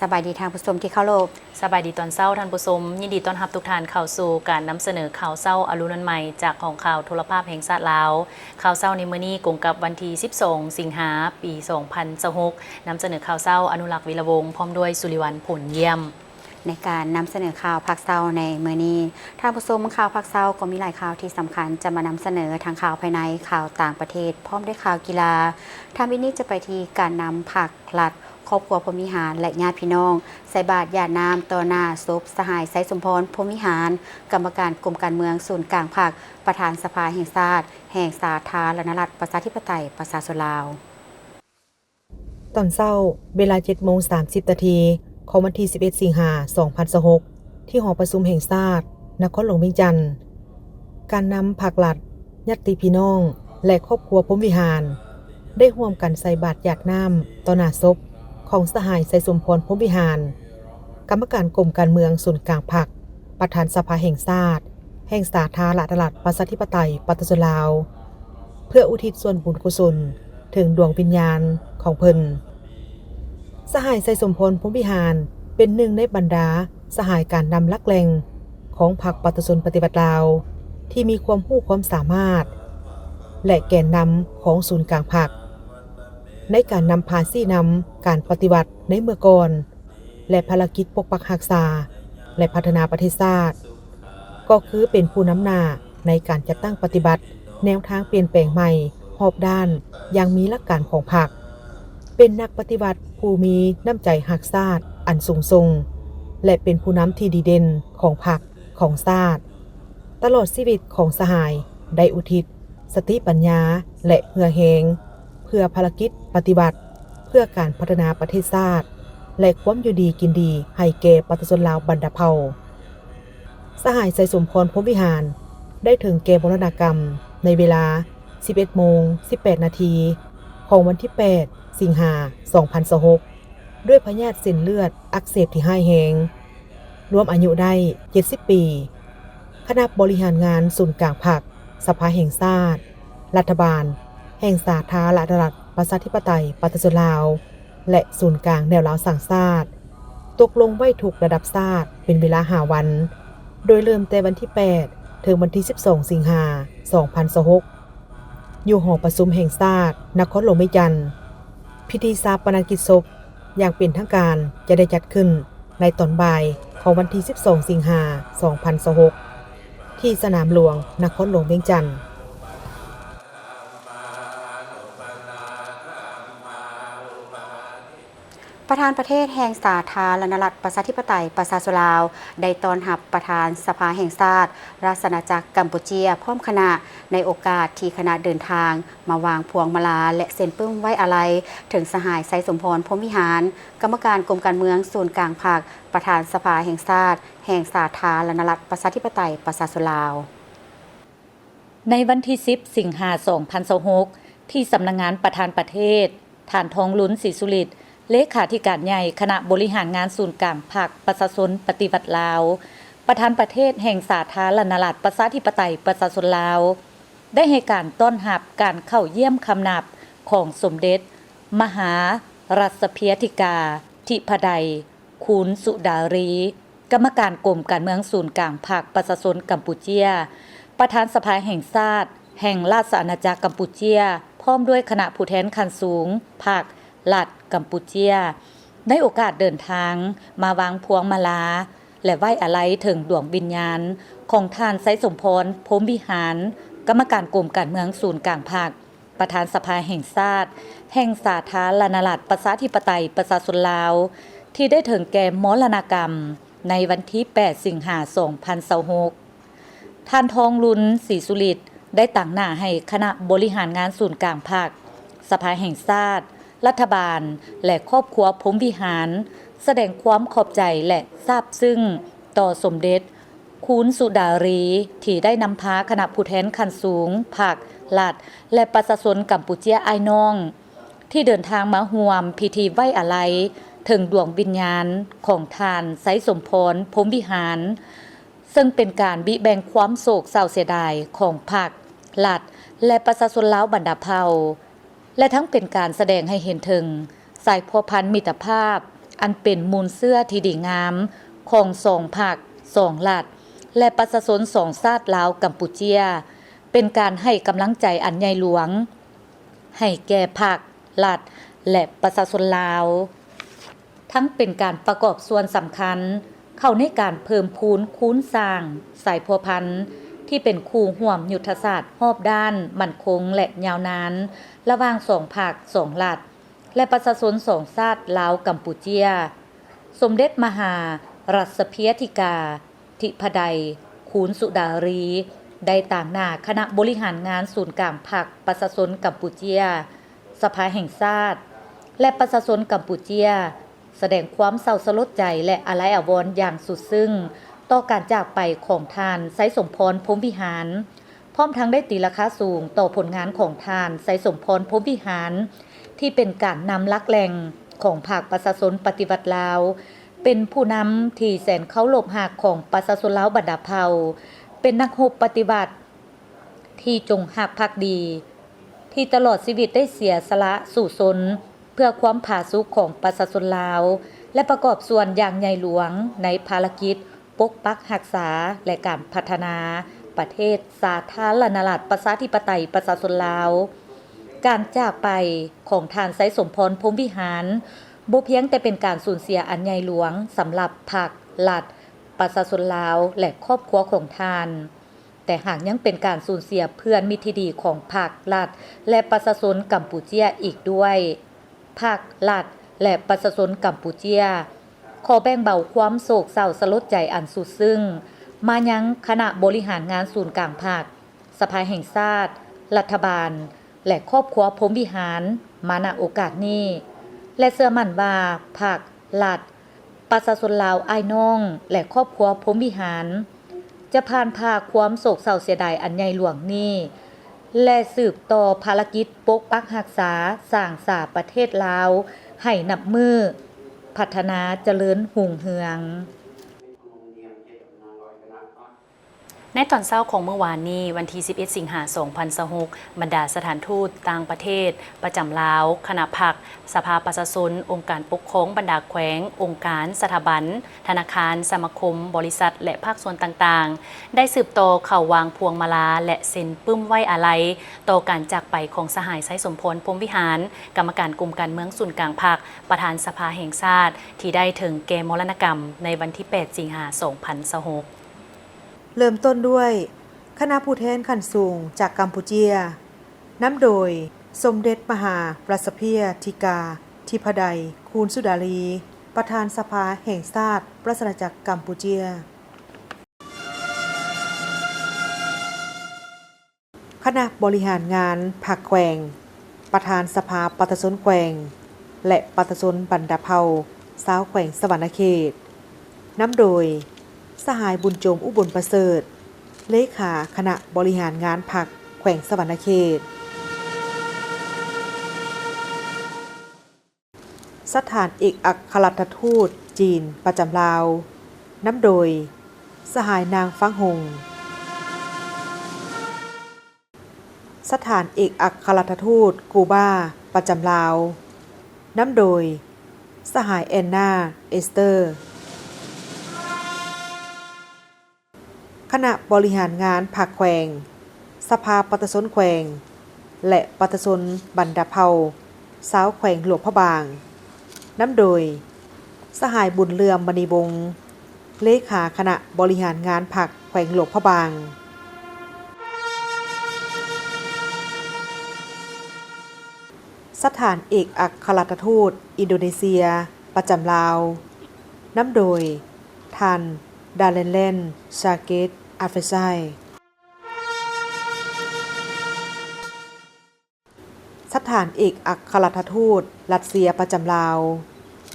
ສະບາຍດີທ່ານຜູ້ຊົມທີ່ເຄົາລົບ. ສະບາຍດີຕອນເຊົ້າທ່ານຜູ້ຊົມ, ຍິນດີຕ້ອນຮັບທຸກທ່ານເຂົ້າສູ່ການນຳສະເໜີຂ່າວເຊົ້າອະລຸນວັນໃໝ່ ຈາກຫ້ອງຂ່າວໂທລະພາບແຫ່ງຊາດລາວ. ຂ່າວເຊົ້າໃນມື້ນີ້ກົງກັບວັນທີສິບສອງ ສິງຫາ ປີສອງພັນຊາວຫົກ, ນຳສະເໜີຂ່າວເຊົ້າ ອະນຸລັກ ວິລະວົງ ພ້ອມດ້ວຍ ສຸລິວັນ ຜົນຢ້ຽມ. ໃນການນຳສະເໜີຂ່າວພາກເຊົ້າໃນມື້ນີ້, ທ່ານຜູ້ຊົມ, ຂ່າວພາກເຊົ້າກໍມີຫຼາຍຂ່າວທີ່ສຳຄັນຈະມານຳສະເໜີ, ທັງຂ່າວພາຍໃນ, ຂ່າວຕ່າງປະເທດ, ພ້ອມດ້ວຍຂ່າວກິລາ. ທຳອິດນີ້ຈະໄປທີ່ການນຳພັກລັດ, ຄອບຄົວພົມວິຫານ ແລະ ຍາດພີ່ນ້ອງ ໃສ່ບາດຢາດນ້ຳຕໍ່ໜ້າສົບສະຫາຍ ໄຊສົມພອນ ພົມວິຫານ, ກຳມະການກົມການເມືອງສູນກາງພັກ, ປະທານສະພາແຫ່ງຊາດ ແຫ່ງສາທາລະນະລັດ ປະຊາທິປະໄຕ ປະຊາຊົນລາວ. ຕອນເຊົ້າ ເວລາເຈັດໂມງສາມສິບນາທີ ຂອງວັນທີສິບເອັດ ສິງຫາ ສອງພັນຊາວຫົກ ທີ່ຫໍປະຊຸມແຫ່ງຊາດ ນະຄອນຫຼວງວຽງຈັນ, ການນຳພັກລັດ, ຍາດຕິພີ່ນ້ອງ ແລະ ຄອບຄົວພົມວິຫານ ໄດ້ຮ່ວມກັນໃສ່ບາດຢາດນ້ຳຕໍ່ໜ້າສົບຂອງສະຫາຍ ໄຊສົມພອນ ພົມວິຫານ, ກຳມະການກົມການເມືອງສູນກາງພັກ, ປະທານສະພາແຫ່ງຊາດ ແຫ່ງສາທາລະນະລັດ ປະຊາທິປະໄຕ ປະຊາຊົນລາວ, ເພື່ອອຸທິດສ່ວນບຸນກຸສົນເຖິງດວງວິນຍານຂອງເພິ່ນ. ສະຫາຍ ໄຊສົມພອນ ພົມວິຫານ ເປັນໜຶ່ງໃນບັນດາສະຫາຍການນຳຫຼັກແຫຼ່ງຂອງພັກປະຊາຊົນປະຕິວັດລາວ ທີ່ມີຄວາມຮູ້ຄວາມສາມາດ ແລະ ແກນນຳຂອງສູນກາງພັກ ໃນການນຳພາຊີ້ນຳການປະຕິວັດໃນເມື່ອກ່ອນ ແລະ ພາລະກິດປົກປັກຮັກສາ ແລະ ພັດທະນາປະເທດຊາດ, ກໍຄືເປັນຜູ້ນຳໜ້າໃນການຈັດຕັ້ງປະຕິບັດແນວທາງປ່ຽນແປງໃໝ່ຮອບດ້ານຢ່າງມີຫຼັກການຂອງພັກ, ເປັນນັກປະຕິວັດຜູ້ມີນ້ຳໃຈຮັກຊາດອັນສູງສົ່ງ ແລະ ເປັນຜູ້ນຳທີ່ດີເດັ່ນຂອງພັກ, ຂອງຊາດ. ຕະຫຼອດຊີວິດຂອງສະຫາຍໄດ້ອຸທິດສະຕິປັນຍາ ແລະ ເຫື່ອແຮງ ເພື່ອພາລະກິດປະຕິວັດ ເພື່ອການພັດທະນາປະເທດຊາດ ແລະ ຄວາມຢູ່ດີກິນດີໃຫ້ແກ່ປະຊາຊົນລາວບັນດາເຜົ່າ. ສະຫາຍ ໄຊສົມພອນ ພົມວິຫານ ໄດ້ເຖິງແກ່ມໍລະນະກຳໃນເວລາສິບເອັດໂມງສິບແປດນາທີ ຂອງວັນທີແປດ ສິງຫາ ສອງພັນຊາວຫົກ ດ້ວຍພະຍາດເສັ້ນເລືອດອັກເສບທີ່ຮ້າຍແຮງ. ລວມອາຍຸໄດ້ເຈັດສິບປີ. ຄະນະບໍລິຫານງານສູນກາງພັກ, ສະພາແຫ່ງຊາດ, ລັດຖະບານແຫ່ງສາທາລະນະລັດ ປະຊາທິປະໄຕ ປະຊາຊົນລາວ ແລະ ສູນກາງແນວລາວສ້າງຊາດ ຕົກລົງໄວ້ທຸກລະດັບຊາດເປັນເວລາຫ້າວັນ, ໂດຍເລີ່ມແຕ່ວັນທີແປດ ເຖິງວັນທີສິບສອງ ສິງຫາ ສອງພັນຊາວຫົກ ຢູ່ຫໍປະຊຸມແຫ່ງຊາດ ນະຄອນຫຼວງວຽງຈັນ. ພິທີຊາປະນະກິດສົບຢ່າງເປັນທາງການຈະໄດ້ຈັດຂຶ້ນໃນຕອນບ່າຍຂອງວັນທີສິບສອງ ສິງຫາ ສອງພັນຊາວຫົກ ທີ່ສະໜາມຫຼວງ ນະຄອນຫຼວງວຽງຈັນ. ປະທານປະເທດແຫ່ງສາທາລະນະລັດ ປະຊາທິປະໄຕ ປະຊາຊົນລາວ ໄດ້ຕ້ອນຮັບປະທານສະພາແຫ່ງຊາດ ລາຊະອານາຈັກກຳປູເຈຍ ພ້ອມຄະນະ ໃນໂອກາດທີ່ຄະນະເດີນທາງມາວາງພວງມາລາ ແລະ ເຊັນປຶ້ມໄວ້ອາໄລເຖິງສະຫາຍ ໄຊສົມພອນ ພົມວິຫານ, ກຳມະການກົມການເມືອງສູນກາງພັກ, ປະທານສະພາແຫ່ງຊາດ ແຫ່ງສາທາລະນະລັດ ປະຊາທິປະໄຕ ປະຊາຊົນລາວ. ໃນວັນທີສິບ ສິງຫາ ສອງພັນຊາວຫົກ ທີ່ສຳນັກງານປະທານປະເທດ, ທ່ານ ທອງລຸນ ສີສຸລິດ ເລຂາທິການໃຫຍ່ຄະນະບໍລິຫານງານສູນກາງພັກປະຊາຊົນປະຕິວັດລາວ, ປະທານປະເທດແຫ່ງສາທາລະນະລັດ ປະຊາທິປະໄຕ ປະຊາຊົນລາວ ໄດ້ໃຫ້ການຕ້ອນຮັບການເຂົ້າຢ້ຽມຄຳນັບຂອງສົມເດັດມະຫາລັດສະພຽທິກາທິພະໄດ ຄູນ ສຸດາລີ ກຳມະການກົມການເມືອງສູນກາງພັກປະຊາຊົນກຳປູເຈຍ, ປະທານສະພາແຫ່ງຊາດແຫ່ງລາຊະອານາຈັກກຳປູເຈຍ ພ້ອມດ້ວຍຄະນະຜູ້ແທນຂັ້ນສູງພັກ, ລັດກຳປູເຈຍ ໃນໂອກາດເດີນທາງມາວາງພວງມາລາ ແລະ ໄວ້ອາໄລເຖິງດວງວິນຍານຂອງທ່ານ ໄຊສົມພອນ ພົມວິຫານ, ກຳມະການກົມການເມືອງສູນກາງພັກ, ປະທານສະພາແຫ່ງຊາດ ແຫ່ງສາທາລະນະລັດ ປະຊາທິປະໄຕ ປະຊາຊົນລາວ ທີ່ໄດ້ເຖິງແກ່ມໍລະນະກຳໃນວັນທີແປດ ສິງຫາ ສອງພັນຊາວຫົກ. ທ່ານ ທອງລຸນ ສີສຸລິດ ໄດ້ຕາງໜ້າໃຫ້ຄະນະບໍລິຫານງານສູນກາງພັກ, ສະພາແຫ່ງຊາດ, ລັດຖະບານ ແລະ ຄອບຄົວພົມວິຫານ ສະແດງຄວາມຂອບໃຈ ແລະ ຊາບຊຶ້ງຕໍ່ສົມເດັດ ຄູນ ສຸດາລີ ທີ່ໄດ້ນຳພາຄະນະຜູ້ແທນຂັ້ນສູງພັກ, ລັດ ແລະ ປະຊາຊົນກຳປູເຈຍອ້າຍນ້ອງ ທີ່ເດີນທາງມາຮ່ວມພິທີໄວ້ອາໄລເຖິງດວງວິນຍານຂອງທ່ານ ໄຊສົມພອນ ພົມວິຫານ, ເຊິ່ງເປັນການບິແບ່ງຄວາມໂສກເສົ້າເສຍດາຍຂອງພັກ, ລັດ ແລະ ປະຊາຊົນລາວບັນດາເຜົ່າ ແລະ ທັງເປັນການສະແດງໃຫ້ເຫັນເຖິງສາຍພົວພັນມິດຕະພາບ ອັນເປັນມູນເຊື້ອທີ່ດີງາມຂອງສອງພັກ, ສອງລັດ ແລະ ປະຊາຊົນສອງຊາດລາວ-ກຳປູເຈຍ, ເປັນການໃຫ້ກຳລັງໃຈອັນໃຫຍ່ຫຼວງໃຫ້ແກ່ພັກ, ລັດ ແລະ ປະຊາຊົນລາວ. ທັງເປັນການປະກອບສ່ວນສຳຄັນເຂົ້າໃນການເພີ່ມພູນຄູນສ້າງສາຍພົວພັນທີ່ເປັນຄູ່ຮ່ວມຍຸດທະສາດຮອບດ້ານ, ໝັ້ນຄົງ ແລະ ຍາວນານ ລະຫວ່າງສອງພັກ, ສອງລັດ ແລະ ປະຊາຊົນສອງຊາດລາວ-ກຳປູເຈຍ. ສົມເດັດມະຫາລັດສະພຽທິກາ ທິພະໄດ ຄູນສຸດາລີ ໄດ້ຕາງໜ້າຄະນະບໍລິຫານງານສູນກາງພັກປະຊາຊົນກຳປູເຈຍ, ສະພາແຫ່ງຊາດ ແລະ ປະຊາຊົນກຳປູເຈຍ ສະແດງຄວາມເສົ້າສະຫຼົດໃຈ ແລະ ອາໄລອາວອນຢ່າງສຸດຊຶ້ງຕໍ່ການຈາກໄປຂອງທ່ານ ໄຊສົມພອນ ພົມວິຫານ, ພ້ອມທັງໄດ້ຕີລາຄາສູງຕໍ່ຜົນງານຂອງທ່ານ ໄຊສົມພອນ ພົມວິຫານ ທີ່ເປັນການນຳຫຼັກແຫຼ່ງຂອງພັກປະຊາຊົນປະຕິວັດລາວ, ເປັນຜູ້ນຳທີ່ແສນເຄົາລົບຮັກຂອງປະຊາຊົນລາວບັນດາເຜົ່າ, ເປັນນັກຮົບປະຕິວັດທີ່ຈົງຮັກພັກດີ, ທີ່ຕະຫຼອດຊີວິດໄດ້ເສຍສະຫຼະສູ້ຊົນເພື່ອຄວາມຜາສຸກຂອງປະຊາຊົນລາວ ແລະ ປະກອບສ່ວນຢ່າງໃຫຍ່ຫຼວງໃນພາລະກິດ ປົກປັກຮັກສາ ແລະ ການພັດທະນາປະເທດສາທາລະນະລັດ ປະຊາທິປະໄຕ ປະຊາຊົນລາວ. ການຈາກໄປຂອງທ່ານ ໄຊສົມພອນ ພົມວິຫານ ບໍ່ພຽງແຕ່ເປັນການສູນເສຍອັນໃຫຍ່ຫຼວງສຳລັບພັກ, ລັດ, ປະຊາຊົນລາວ ແລະ ຄອບຄົວຂອງທ່ານ, ແຕ່ຫາກຍັງເປັນການສູນເສຍເພື່ອນມິດທີ່ດີຂອງພັກ, ລັດ ແລະ ປະຊາຊົນກຳປູເຈຍອີກດ້ວຍ. ພັກ, ລັດ ແລະ ປະຊາຊົນກຳປູເຈຍ ຂໍແບ່ງເບົາຄວາມໂສກເສົ້າສະຫຼົດໃຈອັນສຸດຊຶ້ງມາຍັງຄະນະບໍລິຫານງານສູນກາງພັກ, ສະພາແຫ່ງຊາດ, ລັດຖະບານ ແລະ ຄອບຄົວພົມວິຫານມາ ນະ ໂອກາດນີ້ ແລະ ເຊື່ອໝັ້ນວ່າພັກ, ລັດ, ປະຊາຊົນລາວອ້າຍນ້ອງ ແລະ ຄອບຄົວພົມວິຫານ ຈະຜ່ານຜ່າຄວາມໂສກເສົ້າເສຍດາຍອັນໃຫຍ່ຫຼວງນີ້ ແລະ ສືບຕໍ່ພາລະກິດປົກປັກຮັກສາ, ສ້າງສາປະເທດລາວໃຫ້ນັບມື້ພັດທະນາຈະເລີນຮຸ່ງເຮືອງ. ໃນຕອນເຊົ້າຂອງມື້ວານນີ້, ວັນທີສິບເອັດ ສິງຫາ ສອງພັນຊາວຫົກ, ບັນດາສະຖານທູດຕ່າງປະເທດປະຈຳລາວ, ຄະນະພັກ, ສະພາປະຊາຊົນ, ອົງການປົກຄອງບັນດາແຂວງ, ອົງການ, ສະຖາບັນ, ທະນາຄານ, ສະມາຄົມ, ບໍລິສັດ ແລະ ພາກສ່ວນຕ່າງໆ ໄດ້ສືບຕໍ່ເຂົ້າວາງພວງມາລາ ແລະ ເຊັນປຶ້ມໄວ້ອາໄລຕໍ່ການຈາກໄປຂອງສະຫາຍ ໄຊສົມພອນ ພົມວິຫານ, ກຳມະການກົມການເມືອງສູນກາງພັກ, ປະທານສະພາແຫ່ງຊາດ ທີ່ໄດ້ເຖິງແກ່ມໍລະນະກຳໃນວັນທີແປດ ສິງຫາ ສອງພັນຊາວຫົກ. ເລີ່ມຕົ້ນດ້ວຍຄະນະຜູ້ແທນຂັ້ນສູງຈາກກຳປູເຈຍ, ນຳໂດຍ ສົມເດັດມະຫາລັດສະພຽທິກາທິພະໄດ ຄູນສຸດາລີ, ປະທານສະພາແຫ່ງຊາດ ລາຊະອານາຈັກກຳປູເຈຍ. ຄະນະບໍລິຫານງານພັກແຂວງ, ປະທານສະພາປະຊາຊົນແຂວງ ແລະ ປະຊາຊົນບັນດາເຜົ່າຊາວແຂວງສະຫວັນນະເຂດ, ນຳໂດຍ ສະຫາຍ ບຸນໂຈມ ອຸບົນປະເສີດ, ເລຂາຄະນະບໍລິຫານງານພັກແຂວງສະຫວັນນະເຂດ. ສະຖານເອກອັກຄະລັດຖະທູດຈີນປະຈຳລາວ, ນຳໂດຍ ສະຫາຍ ນາງ ຟັງຫົງ. ສະຖານເອກອັກຄະລັດຖະທູດກູບາປະຈຳລາວ, ນຳໂດຍ ສະຫາຍ ແອນນາ ເອສເຕີ. ຄະນະບໍລິຫານງານພັກແຂວງ, ສະພາປະຊາຊົນແຂວງ ແລະ ປະຊາຊົນບັນດາເຜົ່າຊາວແຂວງຫຼວງພະບາງ, ນຳໂດຍ ສະຫາຍ ບຸນເຫຼື້ອມ ມະນີວົງ, ເລຂາຄະນະບໍລິຫານງານພັກແຂວງຫຼວງພະບາງ. ສະຖານເອກອັກຄະລັດຖະທູດອິນໂດເນເຊຍປະຈຳລາວ, ນຳໂດຍ ທ່ານ ດາແລນແລນ ຊາເກດ ອາເຟຊາຍ. ສະຖານເອກອັກຄະລັດຖະທູດຣັດເຊຍປະຈຳລາວ,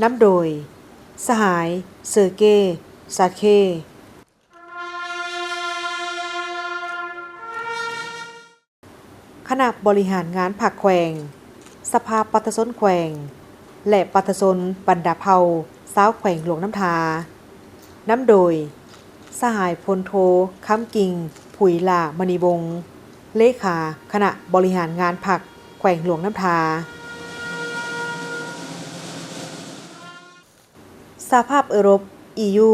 ນຳໂດຍ ສະຫາຍ ເຊີເກ ຊາເຄ. ຄະນະບໍລິຫານງານພັກແຂວງ, ສະພາປະຊາຊົນແຂວງ ແລະ ປະຊາຊົນບັນດາເຜົ່າຊາວແຂວງຫຼວງນ້ຳທາ, ນຳໂດຍ ສະຫາຍ ພົນໂທ ຄຳກິ່ງ ຜຸຍຫຼ້າມະນີວົງ, ເລຂາຄະນະບໍລິຫານງານພັກແຂວງຫຼວງນ້ຳທາ. ສະພາບເອີຣົບ ອີຢູ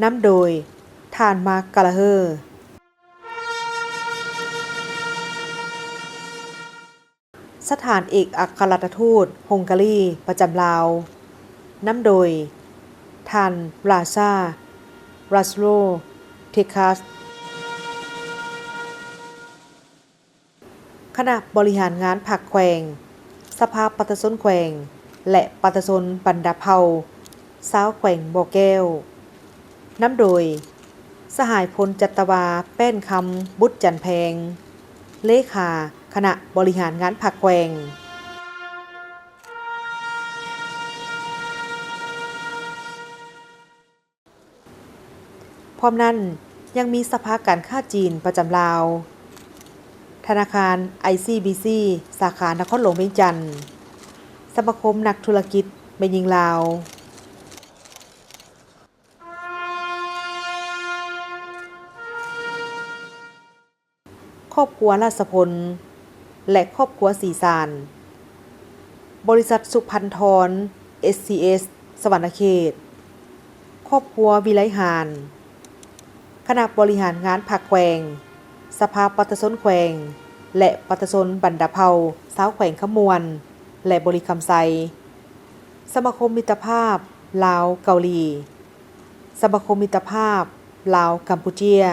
ນຳໂດຍ ທ່ານ ມາກ ກາລາເຮີ. ສະຖານເອກອັກຄະລັດຖະທູດຮົງກາຣີປະຈຳລາວ ນຳໂດຍ ທ່ານ ລາຊາ ລາສໂລ ເທຄາສ. ຄະນະບໍລິຫານງານພັກແຂວງ, ສະພາປະຊາຊົນແຂວງ ແລະ ປະຊາຊົນບັນດາເຜົ່າຊາວແຂວງບໍ່ແກ້ວ ນຳໂດຍ ສະຫາຍ ພົນຈັດຕະວາ ແປ້ນຄຳ ບຸດຈັນແພງ ເລຂາຄະນະບໍລິຫານງານພັກແຂວງ. ພ້ອມນັ້ນ ຍັງມີສະພາການຄ້າຈີນປະຈຳລາວ, ທະນາຄານ ໄອຊີບີຊີ ສາຂານະຄອນຫຼວງວຽງຈັນ, ສະມາຄົມນັກທຸລະກິດແມ່ຍິງລາວ, ຄອບຄົວລາຊະພົນ ແລະ ຄອບຄົວສີສານ, ບໍລິສັດສຸພັນທອນ ເອສຊີເອສ ສະຫວັນນະເຂດ, ຄອບຄົວວິໄລຫານ, ຄະນະບໍລິຫານງານພັກແຂວງ, ສະພາປະຊາຊົນແຂວງ ແລະ ປະຊາຊົນບັນດາເຜົ່າຊາວແຂວງຄຳມ່ວນ ແລະ ບໍລິຄຳໄຊ, ສະມາຄົມມິດຕະພາບລາວເກົາຫຼີ, ສະມາຄົມມິດຕະພາບລາວກຳປູເຈຍ,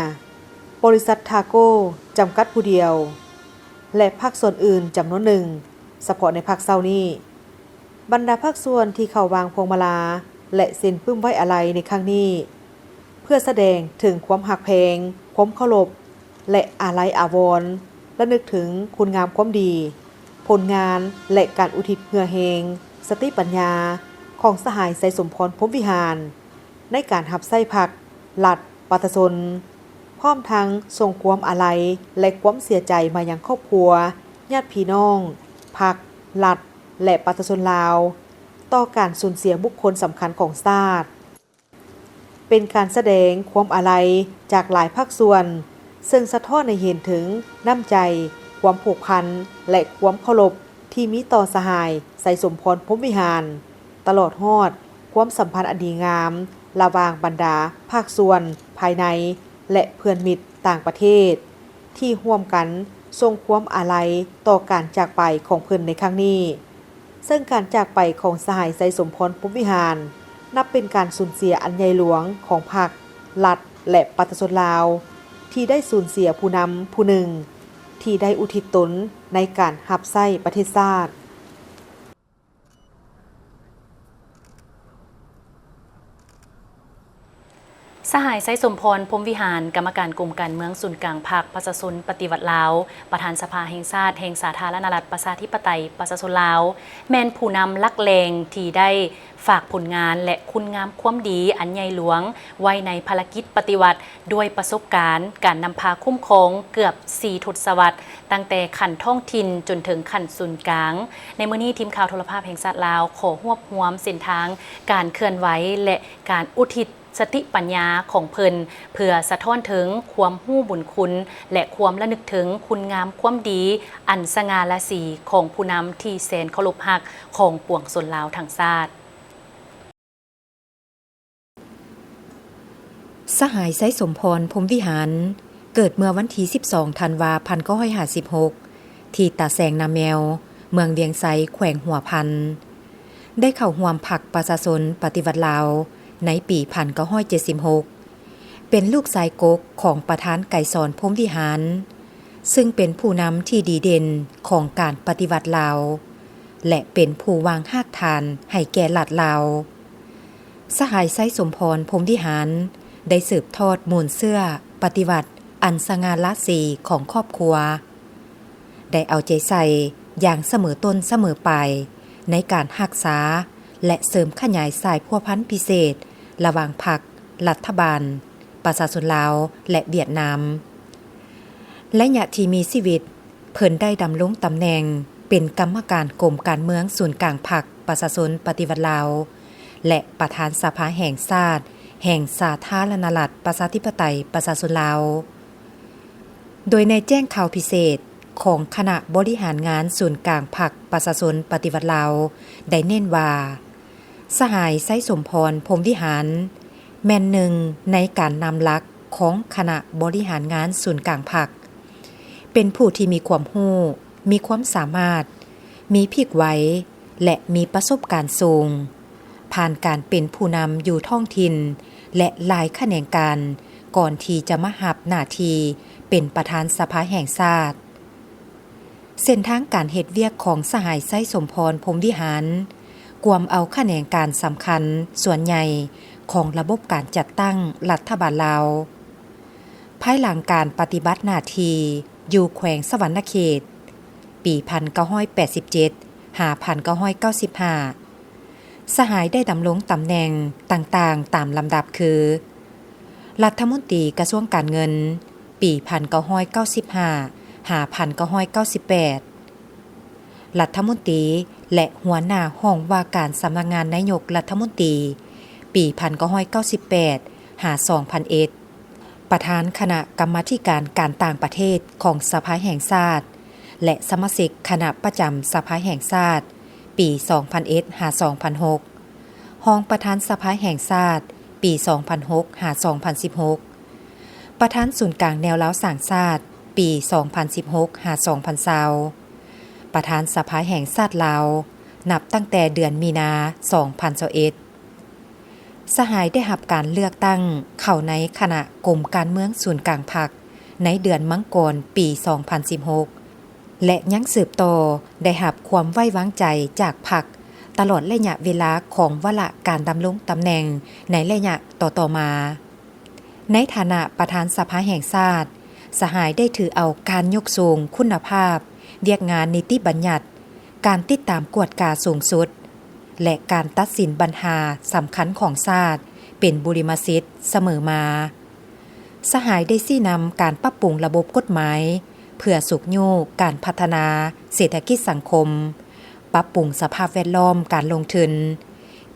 ບໍລິສັດທາໂກ້ ຈຳກັດຜູ້ດຽວ ແລະ ພາກສ່ວນອື່ນຈຳນວນໜຶ່ງ ສະເພາະໃນພາກເຊົ້ານີ້. ບັນດາພາກສ່ວນທີ່ເຂົ້າວາງພວງມາລາ ແລະ ເຊັນປຶ້ມໄວ້ອາໄລໃນຄັ້ງນີ້ ເພື່ອສະແດງເຖິງຄວາມຮັກແພງ, ຄວາມເຄົາລົບ ແລະ ອາໄລອາວອນ ລະນຶກເຖິງຄຸນງາມຄວາມດີ, ຜົນງານ ແລະ ການອຸທິດເຫື່ອແຮງ, ສະຕິປັນຍາຂອງສະຫາຍ ໄຊສົມພອນ ພົມວິຫານ ໃນການຮັບໃຊ້ພັກ, ລັດ, ປະຊາຊົນ, ພ້ອມທັງສົ່ງຄວາມອາໄລ ແລະ ຄວາມເສຍໃຈມາຍັງຄອບຄົວ, ຍາດພີ່ນ້ອງ, ພັກ, ລັດ ແລະ ປະຊາຊົນລາວ ຕໍ່ການສູນເສຍບຸກຄົນສຳຄັນຂອງຊາດ. ເປັນການສະແດງຄວາມອາໄລຈາກຫຼາຍພາກສ່ວນ, ເຊິ່ງສະທ້ອນໃຫ້ເຫັນເຖິງນ້ຳໃຈ, ຄວາມຜູກພັນ ແລະ ຄວາມເຄົາລົບທີ່ມີຕໍ່ສະຫາຍ ໄຊສົມພອນ ພົມວິຫານ, ຕະຫຼອດຮອດຄວາມສຳພັນອັນດີງາມລະຫວ່າງບັນດາພາກສ່ວນພາຍໃນ ແລະ ເພື່ອນມິດຕ່າງປະເທດ ທີ່ຮ່ວມກັນສົ່ງຄວາມອາໄລຕໍ່ການຈາກໄປຂອງເພິ່ນໃນຄັ້ງນີ້. ເຊິ່ງການຈາກໄປຂອງສະຫາຍ ໄຊສົມພອນ ພົມວິຫານ ນັບເປັນການສູນເສຍອັນໃຫຍ່ຫຼວງຂອງພັກ, ລັດ ແລະ ປະຊາຊົນລາວ ທີ່ໄດ້ສູນເສຍຜູ້ນຳຜູ້ໜຶ່ງທີ່ໄດ້ອຸທິດຕົນໃນການຮັບໃຊ້ປະເທດຊາດ. ສະຫາຍ ໄຊສົມພອນ ພົມວິຫານ ກຳມະການກົມການເມືອງສູນກາງພັກປະຊາຊົນປະຕິວັດລາວ, ປະທານສະພາແຫ່ງຊາດແຫ່ງສາທາລະນະລັດ ປະຊາທິປະໄຕ ປະຊາຊົນລາວ, ແມ່ນຜູ້ນຳຫຼັກແຫຼ່ງທີ່ໄດ້ຝາກຜົນງານ ແລະ ຄຸນງາມຄວາມດີອັນໃຫຍ່ຫຼວງໄວ້ໃນພາລະກິດປະຕິວັດ ດ້ວຍປະສົບການການນຳພາຄຸ້ມຄອງເກືອບສີ່ທົດສະວັດ, ຕັ້ງແຕ່ຂັ້ນທ້ອງຖິ່ນຈົນເຖິງຂັ້ນສູນກາງ. ໃນມື້ນີ້ ທີມຂ່າວໂທລະພາບແຫ່ງຊາດລາວ ຂໍຮວບຮວມເສັ້ນທາງການເຄື່ອນໄຫວ ແລະ ການອຸທິດສະຕິປັນຍາຂອງເພິ່ນ ເພື່ອສະທ້ອນເຖິງຄວາມຮູ້ບຸນຄຸນ ແລະ ຄວາມລະນຶກເຖິງຄຸນງາມຄວາມດີອັນສະຫງ່າລາສີຂອງຜູ້ນຳທີ່ແສນເຄົາລົບຮັກຂອງປວງຊົນລາວທັງຊາດ. ສະຫາຍ ໄຊສົມພອນ ພົມວິຫານ ເກີດເມື່ອວັນທີສິບສອງ ທັນວາ ພັນເກົ້າຮ້ອຍຫ້າສິບຫົກ ທີ່ຕາແສງນາແມວ, ເມືອງວຽງໄຊ, ແຂວງຫົວພັນ, ໄດ້ເຂົ້າຮ່ວມພັກປະຊາຊົນປະຕິວັດລາວໃນປີພັນເກົ້າຮ້ອຍເຈັດສິບຫົກ, ເປັນລູກຊາຍກົກຂອງປະທານໄກສອນ ພົມວິຫານ, ຊຶ່ງເປັນຜູ້ນຳທີ່ດີເດັ່ນຂອງການປະຕິວັດລາວ ແລະ ເປັນຜູ້ວາງຮາກຖານໃຫ້ແກ່ລັດລາວ. ສະຫາຍ ໄຊສົມພອນ ພົມວິຫານ ໄດ້ສືບທອດມູນເຊື້ອປະຕິວັດອັນສະຫງ່າລາສີຂອງຄອບຄົວ, ໄດ້ເອົາໃຈໃສ່ຢ່າງສະເໝີຕົ້ນສະເໝີປາຍໃນການຮັກສາ ແລະ ເສີມຂະຫຍາຍສາຍພົວພັນພິເສດລະຫວ່າງພັກ, ລັດຖະບານ, ປະຊາຊົນລາວ ແລະ ຫວຽດນາມ. ໄລຍະທີ່ມີຊີວິດ, ເພິ່ນໄດ້ດຳລົງຕຳແໜ່ງເປັນກຳມະການກົມການເມືອງສູນກາງພັກປະຊາຊົນປະຕິວັດລາວ ແລະ ປະທານສະພາແຫ່ງຊາດແຫ່ງສາທາລະນະລັດ ປະຊາທິປະໄຕ ປະຊາຊົນລາວ. ໂດຍໃນແຈ້ງຂ່າວພິເສດຂອງຄະນະບໍລິຫານງານສູນກາງພັກປະຊາຊົນປະຕິວັດລາວ ໄດ້ເນັ້ນວ່າ ສະຫາຍ ໄຊສົມພອນ ພົມວິຫານ ແມ່ນໜຶ່ງໃນການນຳຫຼັກຂອງຄະນະບໍລິຫານງານສູນກາງພັກ, ເປັນຜູ້ທີ່ມີຄວາມຮູ້, ມີຄວາມສາມາດ, ມີພິກໄວ ແລະ ມີປະສົບການສູງ, ຜ່ານການເປັນຜູ້ນຳຢູ່ທ້ອງຖິ່ນ ແລະ ຫຼາຍຂະແໜງການ ກ່ອນທີ່ຈະມາຮັບໜ້າທີ່ເປັນປະທານສະພາແຫ່ງຊາດ. ເສັ້ນທາງການເຮັດວຽກຂອງສະຫາຍ ໄຊສົມພອນ ພົມວິຫານ ກວມເອົາຂະແໜງການສຳຄັນສ່ວນໃຫຍ່ຂອງລະບົບການຈັດຕັ້ງລັດຖະບານລາວ. ພາຍຫຼັງການປະຕິບັດໜ້າທີ່ຢູ່ແຂວງສະຫວັນນະເຂດ ປີພັນເກົ້າຮ້ອຍແປດສິບເຈັດ ຫາ ພັນເກົ້າຮ້ອຍເກົ້າສິບຫ້າ ສະຫາຍໄດ້ດຳລົງຕຳແໜ່ງຕ່າງໆຕາມລຳດັບຄື ລັດຖະມົນຕີກະຊວງການເງິນ ປີພັນເກົ້າຮ້ອຍເກົ້າສິບຫ້າ ຫາ ພັນເກົ້າຮ້ອຍເກົ້າສິບແປດ, ລັດຖະມົນຕີ ແລະ ຫົວໜ້າຫ້ອງວ່າການສຳນັກງານນາຍົກລັດຖະມົນຕີ ປີພັນເກົ້າຮ້ອຍເກົ້າສິບແປດ ຫາ ສອງພັນເອັດ, ປະທານຄະນະກຳມາທິການການຕ່າງປະເທດຂອງສະພາແຫ່ງຊາດ ແລະ ສະມາຊິກຄະນະປະຈຳສະພາແຫ່ງຊາດ ປີສອງພັນເອັດ ຫາ ສອງພັນຫົກ, ຮອງປະທານສະພາແຫ່ງຊາດ ປີສອງພັນຫົກ ຫາ ສອງພັນສິບຫົກ, ປະທານສູນກາງແນວລາວສ້າງຊາດ ປີສອງພັນສິບຫົກ ຫາ ສອງພັນຊາວ, ປະທານສະພາແຫ່ງຊາດລາວ ນັບຕັ້ງແຕ່ເດືອນມີນາ ສອງພັນຊາວເອັດ. ສະຫາຍໄດ້ຮັບການເລືອກຕັ້ງເຂົ້າໃນຄະນະກົມການເມືອງສູນກາງພັກ ໃນເດືອນມັງກອນ ປີສອງພັນສິບຫົກ ແລະ ຍັງສືບຕໍ່ໄດ້ຮັບຄວາມໄວ້ວາງໃຈຈາກພັກ ຕະຫຼອດໄລຍະເວລາຂອງວາລະການດຳລົງຕຳແໜ່ງໃນໄລຍະຕໍ່ໆມາ. ໃນຖານະປະທານສະພາແຫ່ງຊາດ, ສະຫາຍໄດ້ຖືເອົາການຍົກສູງຄຸນນະພາບວຽກງານນິຕິບັນຍັດ, ການຕິດຕາມກວດກາສູງສຸດ ແລະ ການຕັດສິນບັນຫາສຳຄັນຂອງຊາດເປັນບຸລິມະສິດສະເໝີມາ. ສະຫາຍໄດ້ຊີ້ນຳການປັບປຸງລະບົບກົດໝາຍ ເພື່ອຊຸກຍູ້ການພັດທະນາເສດຖະກິດສັງຄົມ, ປັບປຸງສະພາບແວດລ້ອມການລົງທຶນ,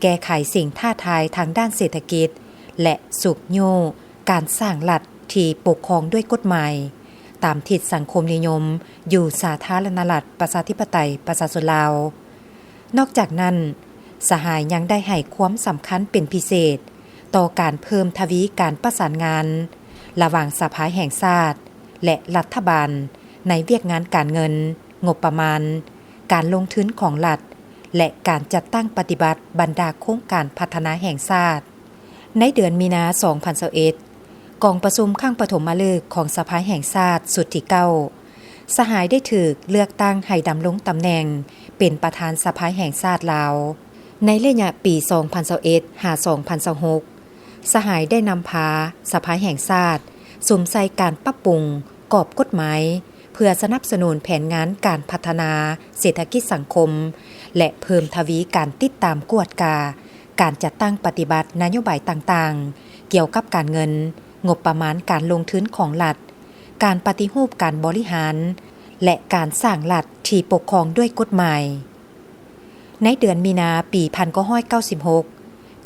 ແກ້ໄຂສິ່ງທ້າທາຍທາງດ້ານເສດຖະກິດ ແລະ ຊຸກຍູ້ການສ້າງລັດທີ່ປົກຄອງດ້ວຍກົດໝາຍ ຕາມທິດສັງຄົມນິຍົມຢູ່ສາທາລະນະລັດ ປະຊາທິປະໄຕ ປະຊາຊົນລາວ. ນອກຈາກນັ້ນ, ສະຫາຍຍັງໄດ້ໃຫ້ຄວາມສຳຄັນເປັນພິເສດຕໍ່ການເພີ່ມທະວີການປະສານງານລະຫວ່າງສະພາແຫ່ງຊາດ ແລະ ລັດຖະບານ ໃນວຽກງານການເງິນ, ງົບປະມານ, ການລົງທຶນຂອງລັດ ແລະ ການຈັດຕັ້ງປະຕິບັດບັນດາໂຄງການພັດທະນາແຫ່ງຊາດ. ໃນເດືອນມີນາ ສອງພັນຊາວເອັດ, ກອງປະຊຸມຄັ້ງປະຖົມມະລຶກຂອງສະພາແຫ່ງຊາດຊຸດທີເກົ້າ ສະຫາຍໄດ້ຖືກເລືອກຕັ້ງໃຫ້ດຳລົງຕຳແໜ່ງເປັນປະທານສະພາແຫ່ງຊາດລາວ ໃນໄລຍະປີສອງພັນຊາວເອັດ ຫາ ສອງພັນຊາວຫົກ. ສະຫາຍໄດ້ນຳພາສະພາແຫ່ງຊາດສຸມໃສ່ການປັບປຸງກອບກົດໝາຍ ເພື່ອສະໜັບສະໜູນແຜນງານການພັດທະນາເສດຖະກິດສັງຄົມ ແລະ ເພີ່ມທະວີການຕິດຕາມກວດກາການຈັດຕັ້ງປະຕິບັດນະໂຍບາຍຕ່າງໆ ກ່ຽວກັບການເງິນ, ງົບປະມານການລົງທຶນຂອງລັດ, ການປະຕິຮູບການບໍລິຫານ ແລະ ການສ້າງລັດທີ່ປົກຄອງດ້ວຍກົດໝາຍ. ໃນເດືອນມີນາປີພັນເກົ້າຮ້ອຍເກົ້າສິບຫົກ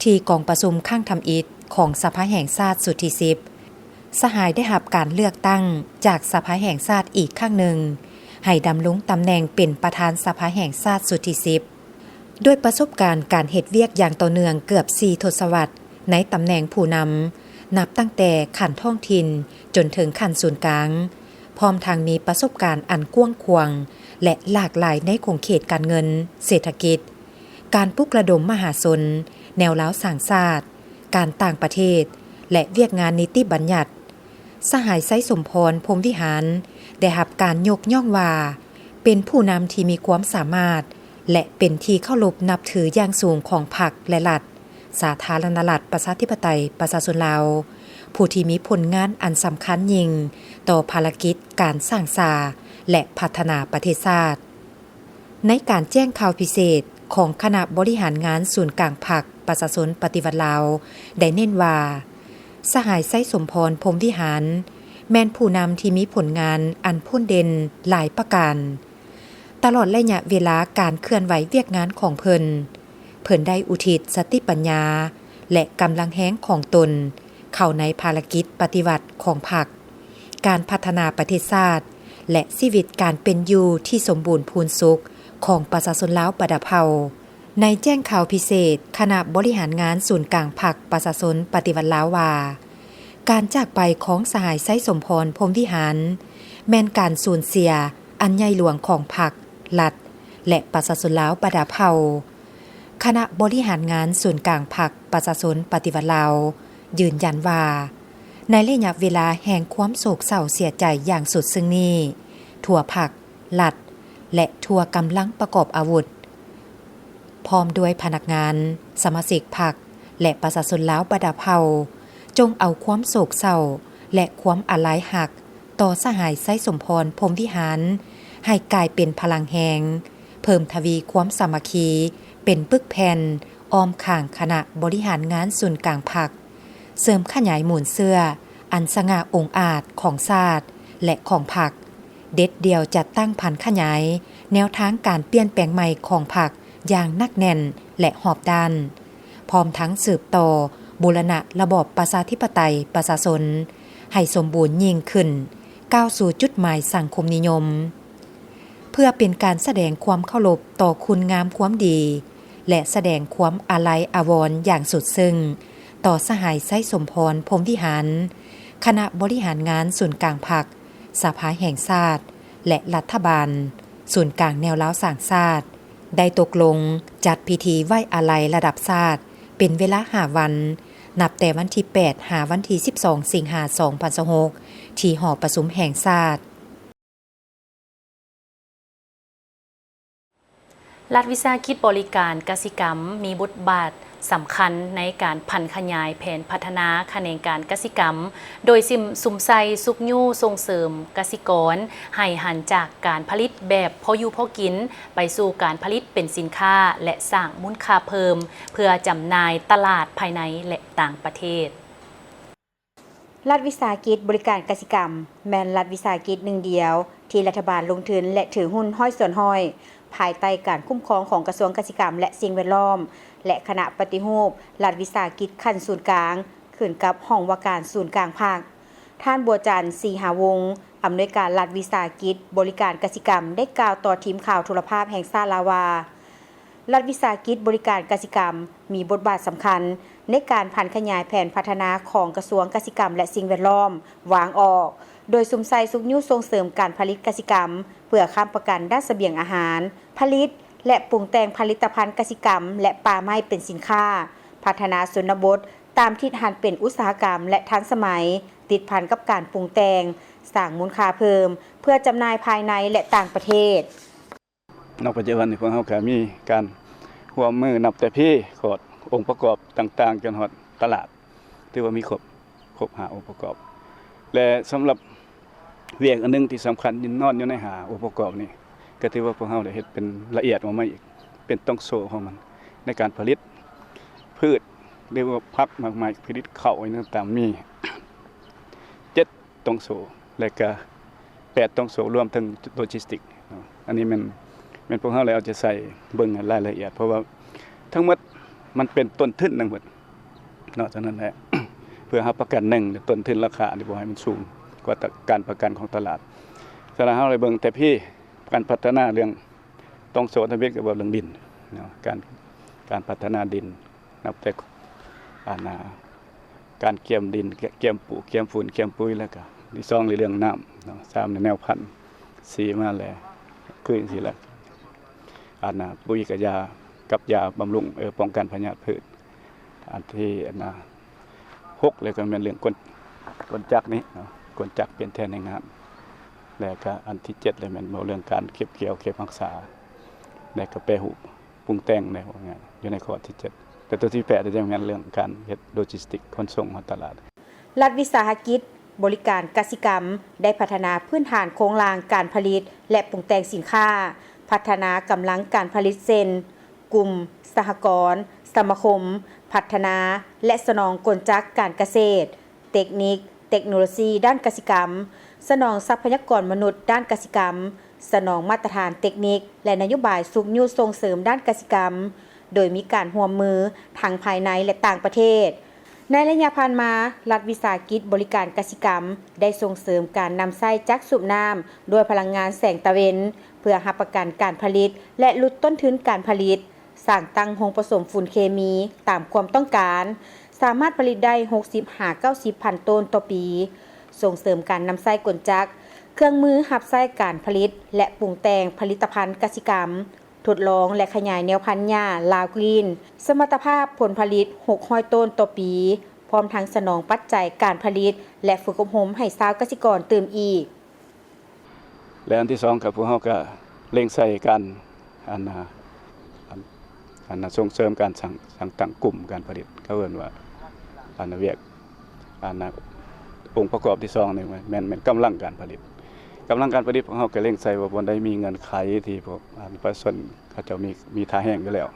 ທີ່ກອງປະຊຸມຄັ້ງທຳອິດຂອງສະພາແຫ່ງຊາດຊຸດທີສິບ ສະຫາຍໄດ້ຮັບການເລືອກຕັ້ງຈາກສະພາແຫ່ງຊາດອີກຄັ້ງໜຶ່ງ ໃຫ້ດຳລົງຕຳແໜ່ງເປັນປະທານສະພາແຫ່ງຊາດຊຸດທີສິບ. ດ້ວຍປະສົບການການເຮັດວຽກຢ່າງຕໍ່ເນື່ອງເກືອບສີ່ທົດສະວັດໃນຕຳແໜ່ງຜູ້ນຳ ນັບຕັ້ງແຕ່ຂັ້ນທ້ອງຖິ່ນຈົນເຖິງຂັ້ນສູນກາງ, ພ້ອມທັງມີປະສົບການອັນກວ້າງຂວາງ ແລະ ຫຼາກຫຼາຍໃນຂົງເຂດການເງິນ, ເສດຖະກິດ, ການປຸກລະດົມມະຫາຊົນ, ແນວລາວສ້າງຊາດ, ການຕ່າງປະເທດ ແລະ ວຽກງານນິຕິບັນຍັດ. ສະຫາຍ ໄຊສົມພອນ ພົມວິຫານ ໄດ້ຮັບການຍົກຍ້ອງວ່າ ເປັນຜູ້ນຳທີ່ມີຄວາມສາມາດ ແລະ ເປັນທີ່ເຄົາລົບນັບຖືຢ່າງສູງຂອງພັກ ແລະ ລັດ ສາທາລະນະລັດ ປະຊາທິປະໄຕ ປະຊາຊົນລາວ ຜູ້ທີ່ມີຜົນງານອັນສຳຄັນຍິ່ງຕໍ່ພາລະກິດການສ້າງສາ ແລະ ພັດທະນາປະເທດຊາດ. ໃນການແຈ້ງຂ່າວພິເສດຂອງຄະນະບໍລິຫານງານສູນກາງພັກປະຊາຊົນປະຕິວັດລາວ ໄດ້ເນັ້ນວ່າ ສະຫາຍ ໄຊສົມພອນ ພົມວິຫານ ແມ່ນຜູ້ນຳທີ່ມີຜົນງານອັນໂພດເດັ່ນຫຼາຍປະການ. ຕະຫຼອດໄລຍະເວລາການເຄື່ອນໄຫວວຽກງານຂອງເພິ່ນ, ເພິ່ນໄດ້ອຸທິດສະຕິປັນຍາ ແລະ ກຳລັງແຮງຂອງຕົນເຂົ້າໃນພາລະກິດປະຕິວັດຂອງພັກ, ການພັດທະນາປະເທດຊາດ ແລະ ຊີວິດການເປັນຢູ່ທີ່ສົມບູນພູນສຸກຂອງປະຊາຊົນລາວບັນດາເຜົ່າ. ໃນແຈ້ງຂ່າວພິເສດ, ຄະນະບໍລິຫານງານສູນກາງພັກປະຊາຊົນປະຕິວັດລາວວ່າ, ການຈາກໄປຂອງສະຫາຍ ໄຊສົມພອນ ພົມວິຫານ ແມ່ນການສູນເສຍອັນໃຫຍ່ຫຼວງຂອງພັກ, ລັດ ແລະ ປະຊາຊົນລາວບັນດາເຜົ່າ. ຄະນະບໍລິຫານງານສູນກາງພັກປະຊາຊົນປະຕິວັດລາວຢືນຢັນວ່າ, ໃນໄລຍະເວລາແຫ່ງຄວາມໂສກເສົ້າເສຍໃຈຢ່າງສຸດຊຶ້ງນີ້, ທົ່ວພັກ, ລັດ ແລະ ທົ່ວກຳລັງປະກອບອາວຸດ, ພ້ອມດ້ວຍພະນັກງານ, ສະມາຊິກພັກ ແລະ ປະຊາຊົນລາວບັນດາເຜົ່າ, ຈົ່ງເອົາຄວາມໂສກເສົ້າ ແລະ ຄວາມອາໄລຮັກຕໍ່ສະຫາຍ ໄຊສົມພອນ ພົມວິຫານ ໃຫ້ກາຍເປັນພະລັງແຮງ, ເພີ່ມທະວີຄວາມສາມັກຄີເປັນປຶກແຜ່ນອ້ອມຂ້າງຄະນະບໍລິຫານງານສູນກາງພັກ, ເສີມຂະຫຍາຍມູນເຊື້ອອັນສະຫງ່າອົງອາດຂອງຊາດ ແລະ ຂອງພັກ, ເດັດດ່ຽວຈັດຕັ້ງຜັນຂະຫຍາຍແນວທາງການປ່ຽນແປງໃໝ່ຂອງພັກຢ່າງໜັກແໜ້ນ ແລະ ຮອບດ້ານ, ພ້ອມທັງສືບຕໍ່ບູລະນະລະບອບປະຊາທິປະໄຕປະຊາຊົນໃຫ້ສົມບູນຍິ່ງຂຶ້ນ, ກ້າວສູ່ຈຸດໝາຍສັງຄົມນິຍົມ. ເພື່ອເປັນການສະແດງຄວາມເຄົາລົບຕໍ່ຄຸນງາມຄວາມດີ ແລະ ສະແດງຄວາມອາໄລອາວອນຢ່າງສຸດຊຶ້ງຕໍ່ສະຫາຍ ໄຊສົມພອນ ພົມວິຫານ, ຄະນະບໍລິຫານງານສູນກາງພັກ, ສະພາແຫ່ງຊາດ ແລະ ລັດຖະບານ, ສູນກາງແນວລາວສ້າງຊາດ ໄດ້ຕົກລົງຈັດພິທີໄວ້ອາໄລລະດັບຊາດເປັນເວລາຫ້າວັນ, ນັບແຕ່ວັນທີແປດ ຫາວັນທີສິບສອງ ສິງຫາ ສອງພັນຊາວຫົກ ທີ່ຫໍປະຊຸມແຫ່ງຊາດ. ລັດວິສາຫະກິດບໍລິການກະສິກຳ ມີບົດບາດສຳຄັນໃນການຜັນຂະຫຍາຍແຜນພັດທະນາຂະແໜງການກະສິກຳ, ໂດຍສຸມ ສຸມໃສ່ຊຸກຍູ້ສົ່ງເສີມກະສິກອນ ໃຫ້ຫັນຈາກການຜະລິດແບບພໍຢູ່ພໍກິນ ໄປສູ່ການຜະລິດເປັນສິນຄ້າ ແລະ ສ້າງມູນຄ່າເພີ່ມ ເພື່ອຈຳໜ່າຍຕະຫຼາດພາຍໃນ ແລະ ຕ່າງປະເທດ. ລັດວິສາຫະກິດບໍລິການກະສິກຳ ແມ່ນລັດວິສາຫະກິດໜຶ່ງດຽວທີ່ລັດຖະບານລົງທຶນ ແລະ ຖືຫຸ້ນຮ້ອຍສ່ວນຮ້ອຍ ພາຍໃຕ້ການຄຸ້ມຄອງຂອງກະຊວງກະສິກຳ ແລະ ສິ່ງແວດລ້ອມ ແລະ ຄະນະປະຕິຮູບລັດວິສາຫະກິດຂັ້ນສູນກາງ ຂຶ້ນກັບຫ້ອງວ່າການສູນກາງພັກ. ທ່ານ ບົວຈັນ ສີຫາວົງ ອຳນວຍການລັດວິສາຫະກິດບໍລິການກະສິກຳ ໄດ້ກ່າວຕໍ່ທີມຂ່າວໂທລະພາບແຫ່ງຊາດລາວວ່າ, ລັດວິສາຫະກິດບໍລິການກະສິກຳ ມີບົດບາດສຳຄັນໃນການຜັນຂະຫຍາຍແຜນພັດທະນາຂອງກະຊວງກະສິກຳ ແລະ ສິ່ງແວດລ້ອມວາງອອກ, ໂດຍສຸມໃສ່ຊຸກຍູ້ສົ່ງເສີມການຜະລິດກະສິກຳ ເພື່ອຄ້ຳປະກັນດ້ານສະບຽງອາຫານ, ຜະລິດ ແລະ ປຸງແຕ່ງຜະລິດຕະພັນກະສິກຳ ແລະ ປ່າໄມ້ເປັນສິນຄ້າ, ພັດທະນາຊົນນະບົດຕາມທິດຫັນເປັນອຸດສາຫະກຳ ແລະ ທັນສະໄໝ, ຕິດພັນກັບການປຸງແຕ່ງ, ສ້າງມູນຄ່າເພີ່ມ ເພື່ອຈຳໜ່າຍພາຍໃນ ແລະ ຕ່າງປະເທດ. ນອກປັດຈຸບັນນີ້ ພວກເຮົາກໍມີການຮ່ວມມືນັບແຕ່ພີຄອດອົງປະກອບຕ່າງໆ ຈົນຮອດຕະຫຼາດ, ຖືວ່າມີຄົບ, ຄົບຫ້າອົງປະກອບ ແລະ ສຳລັບວຽກອັນໜຶ່ງທີ່ສຳຄັນນອນຢູ່ໃນຫ້າອົງປະກອບນີ້ ກໍຖືວ່າພວກເຮົາໄດ້ເຮັດເປັນລະອຽດອອກມາອີກ, ເປັນຕ່ອງໂສ້ຂອງມັນ ໃນການຜະລິດພືດ ຫຼືວ່າຜັກໝາກໄມ້, ຜະລິດເຂົ້າອີ່ຫຍັງຕ່າງໆ ມີເຈັດ ຕ່ອງໂສ້ ແລະກະແປດຕ່ອງໂສ້ ລວມເຖິງໂລຈິສຕິກເນາະ. ອັນນີ້ແມ່ນ, ແມ່ນພວກເຮົາໄດ້ເອົາໃຈໃສ່ເບິ່ງໃນລາຍລະອຽດ ເພາະວ່າທັງໝົດມັນເປັນຕົ້ນທຶນທັງໝົດເນາະ. ສະນັ້ນແຫຼະ ເພື່ອຮັບປະກັນ ໜຶ່ງ ຕົ້ນທຶນລາຄານີ້ບໍ່ໃຫ້ມັນສູງກວ່າການປະກັນຂອງຕະຫຼາດ. ສະນັ້ນເຮົາໄດ້ເບິ່ງແຕ່ພີການພັດທະນາເລື່ອງຕ່ອງໂສ້ທຳອິດ ກໍເວົ້າເລື່ອງດິນເນາະ, ການ, ການພັດທະນາດິນ ນັບແຕ່ ອັນນ່າ ການກຽມດິນ, ກຽມປູກ, ກຽມຝຸ່ນ, ກຽມປຸຍ, ແລ້ວກະທີສອງເລື່ອງນ້ຳເນາະ, ສາມແນວພັນ, ສີ່ມາແລ້ວ ຄືຈັ່ງຊີ້ແຫຼະ ອັນນ່າ ປຸຍກະຢາ ກັບຢາບຳລຸງ ເອີ ປ້ອງກັນພະຍາດພືດ. ອັນທີ ອັນນ່າ ຫົກ ແລ້ວກະແມ່ນເລື່ອງກົນ, ກົນຈັກນີ້ເນາະ, ກົນຈັກປ່ຽນແທນແຮງງານ, ແລ້ວກະອັນທີເຈັດ ແລ້ວແມ່ນເວົ້າເລື່ອງການເກັບກ່ຽວ, ເກັບຮັກສາ ແລ້ວກະແປຮູບ ປຸງແຕ່ງແດ່ ວ່າງ່າຍ ຢູ່ໃນຂໍ້ທີເຈັດ. ແຕ່ຕົວທີແປດ ຈະແມ່ນເລື່ອງການເຮັດໂລຈິສຕິກຂົນສົ່ງຮອດຕະຫຼາດ. ລັດວິສາຫະກິດບໍລິການກະສິກຳ ໄດ້ພັດທະນາພື້ນຖານໂຄງລ່າງການຜະລິດ ແລະ ປຸງແຕ່ງສິນຄ້າ, ພັດທະນາກຳລັງການຜະລິດ ເຊັ່ນ ກຸ່ມ, ສະຫະກອນ, ສະມາຄົມ, ພັດທະນາ ແລະ ສະໜອງກົນຈັກການກະເສດ, ເຕັກນິກ, ເຕັກໂນໂລຊີດ້ານກະສິກຳ, ສະໜອງຊັບພະຍາກອນມະນຸດດ້ານກະສິກຳ, ສະໜອງມາດຕະຖານເຕັກນິກ ແລະ ນະໂຍບາຍຊຸກຍູ້ສົ່ງເສີມດ້ານກະສິກຳ, ໂດຍມີການຮ່ວມມືທັງພາຍໃນ ແລະ ຕ່າງປະເທດ. ໃນໄລຍະຜ່ານມາ, ລັດວິສາຫະກິດບໍລິການກະສິກຳ ໄດ້ສົ່ງເສີມການນຳໃຊ້ຈັກສູບນ້ຳດ້ວຍພະລັງງານແສງຕາເວັນ ເພື່ອຮັບປະກັນການຜະລິດ ແລະ ຫຼຸດຕົ້ນທຶນການຜະລິດ. ສ້າງຕັ້ງໂຮງປະສົມຝຸ່ນເຄມີຕາມຄວາມຕ້ອງການ, ສາມາດຜະລິດໄດ້ຫົກສິບຫາເກົ້າສິບພັນໂຕນຕໍ່ປີ, ສົ່ງເສີມການນຳໃຊ້ກົນຈັກ, ເຄື່ອງມືຮັບໃຊ້ການຜະລິດ ແລະ ປຸງແຕ່ງຜະລິດຕະພັນກະສິກຳ, ທົດລອງ ແລະ ຂະຫຍາຍແນວພັນຫຍ້າ Lao Green, ສະມັດຕະພາບຜົນຜະລິດຫົກຮ້ອຍໂຕນຕໍ່ປີ, ພ້ອມທັງສະໜອງປັດໄຈການຜະລິດ ແລະ ຝຶກອົບຮົມໃຫ້ຊາວກະສິກອນຕື່ມອີກ. ແລະອັນທີສອງກໍພວກເຮົາກໍເລັ່ງໃສ່ການອັນນາອັນອັນນາສົ່ງເສີມການສ້າງສ້າງຕັ້ງກຸ່ມການຜະລິດ ເຂົາເອີ້ນວ່າອັນນາວຽກອັນນາອົງປະກອບທີສອງນີ້ແມ່ນແມ່ນກຳລັງການຜະລິດ. ກຳລັງການຜະລິດຂອງເຮົາກໍເລັ່ງໃສ່ວ່າບ່ອນໃດມີເງື່ອນໄຂທີ່ພວກອັນປະຊາຊົນເຂົາເຈົ້າມີມີທ່າແຮງຢູ່ແລ້ວ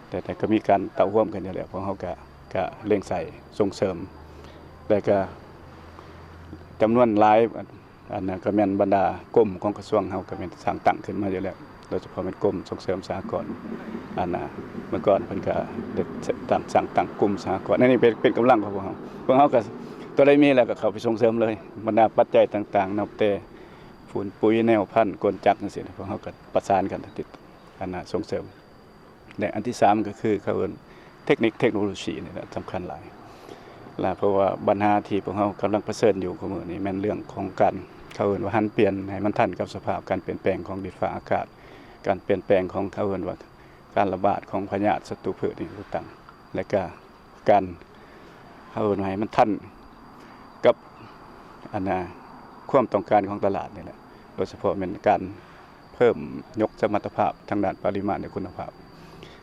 ແຕ່ແຕ່ກໍມີການເຕົ້າໂຮມກັນຢູ່ແລ້ວ ພວກເຮົາກໍກໍເລັ່ງໃສ່ສົ່ງເສີມ ແລະກໍຈຳນວນຫຼາຍ ອັນນັ້ນກໍແມ່ນບັນດາກົມຂອງກະຊວງເຮົາກໍແມ່ນສ້າງຕັ້ງຂຶ້ນມາຢູ່ແລ້ວ ໂດຍສະເພາະແມ່ນກົມສົ່ງເສີມສະຫະກອນ ອັນນ່າເມື່ອກ່ອນເພິ່ນກໍໄດ້ຕັ້ງສ້າງຕັ້ງກຸ່ມສະຫະກອນ ອັນນີ້ເປັນເປັນກຳລັງຂອງພວກເຮົາ ພວກເຮົາກໍຕົວໃດມີແລ້ວກໍເຂົ້າໄປສົ່ງເສີມເລີຍ ບັນດາປັດໄຈຕ່າງໆ ນັບແຕ່ຝຸ່ນປຸ໋ຍ ແນວພັນ ກົນຈັກຈັ່ງຊີ້ ພວກເຮົາກໍປະສານກັນຕິດ ອັນນ່າສົ່ງເສີມ. ແລະອັນທີສາມກໍຄືເຂົາເອີ້ນເທັກນິກເທັກໂນໂລຊີນີ້ແຫຼະສຳຄັນຫຼາຍ ລະເພາະວ່າບັນຫາທີ່ພວກເຮົາກຳລັງປະເຊີນຢູ່ຄູ່ມື້ນີ້ແມ່ນເລື່ອງຂອງການເຂົາເອີ້ນວ່າຫັນປ່ຽນໃຫ້ມັນທັນກັບສະພາບການປ່ຽນແປງຂອງດິນຟ້າອາກາດ ການປ່ຽນແປງຂອງເຂົາເອີ້ນວ່າການລະບາດຂອງພະຍາດສັດຕູພືດນີ້ຕ່າງໆ ແລະກະການເຂົາເອີ້ນວ່າໃຫ້ມັນທັນກັບອັນນ່າຄວາມຕ້ອງການຂອງຕະຫຼາດນີ້ແຫຼະ ໂດຍສະເພາະແມ່ນການ ເພີ່ມຍົກສະມັດຕະພາບທາງດ້ານປະລິມານ ແລະ ຄຸນນະພາບ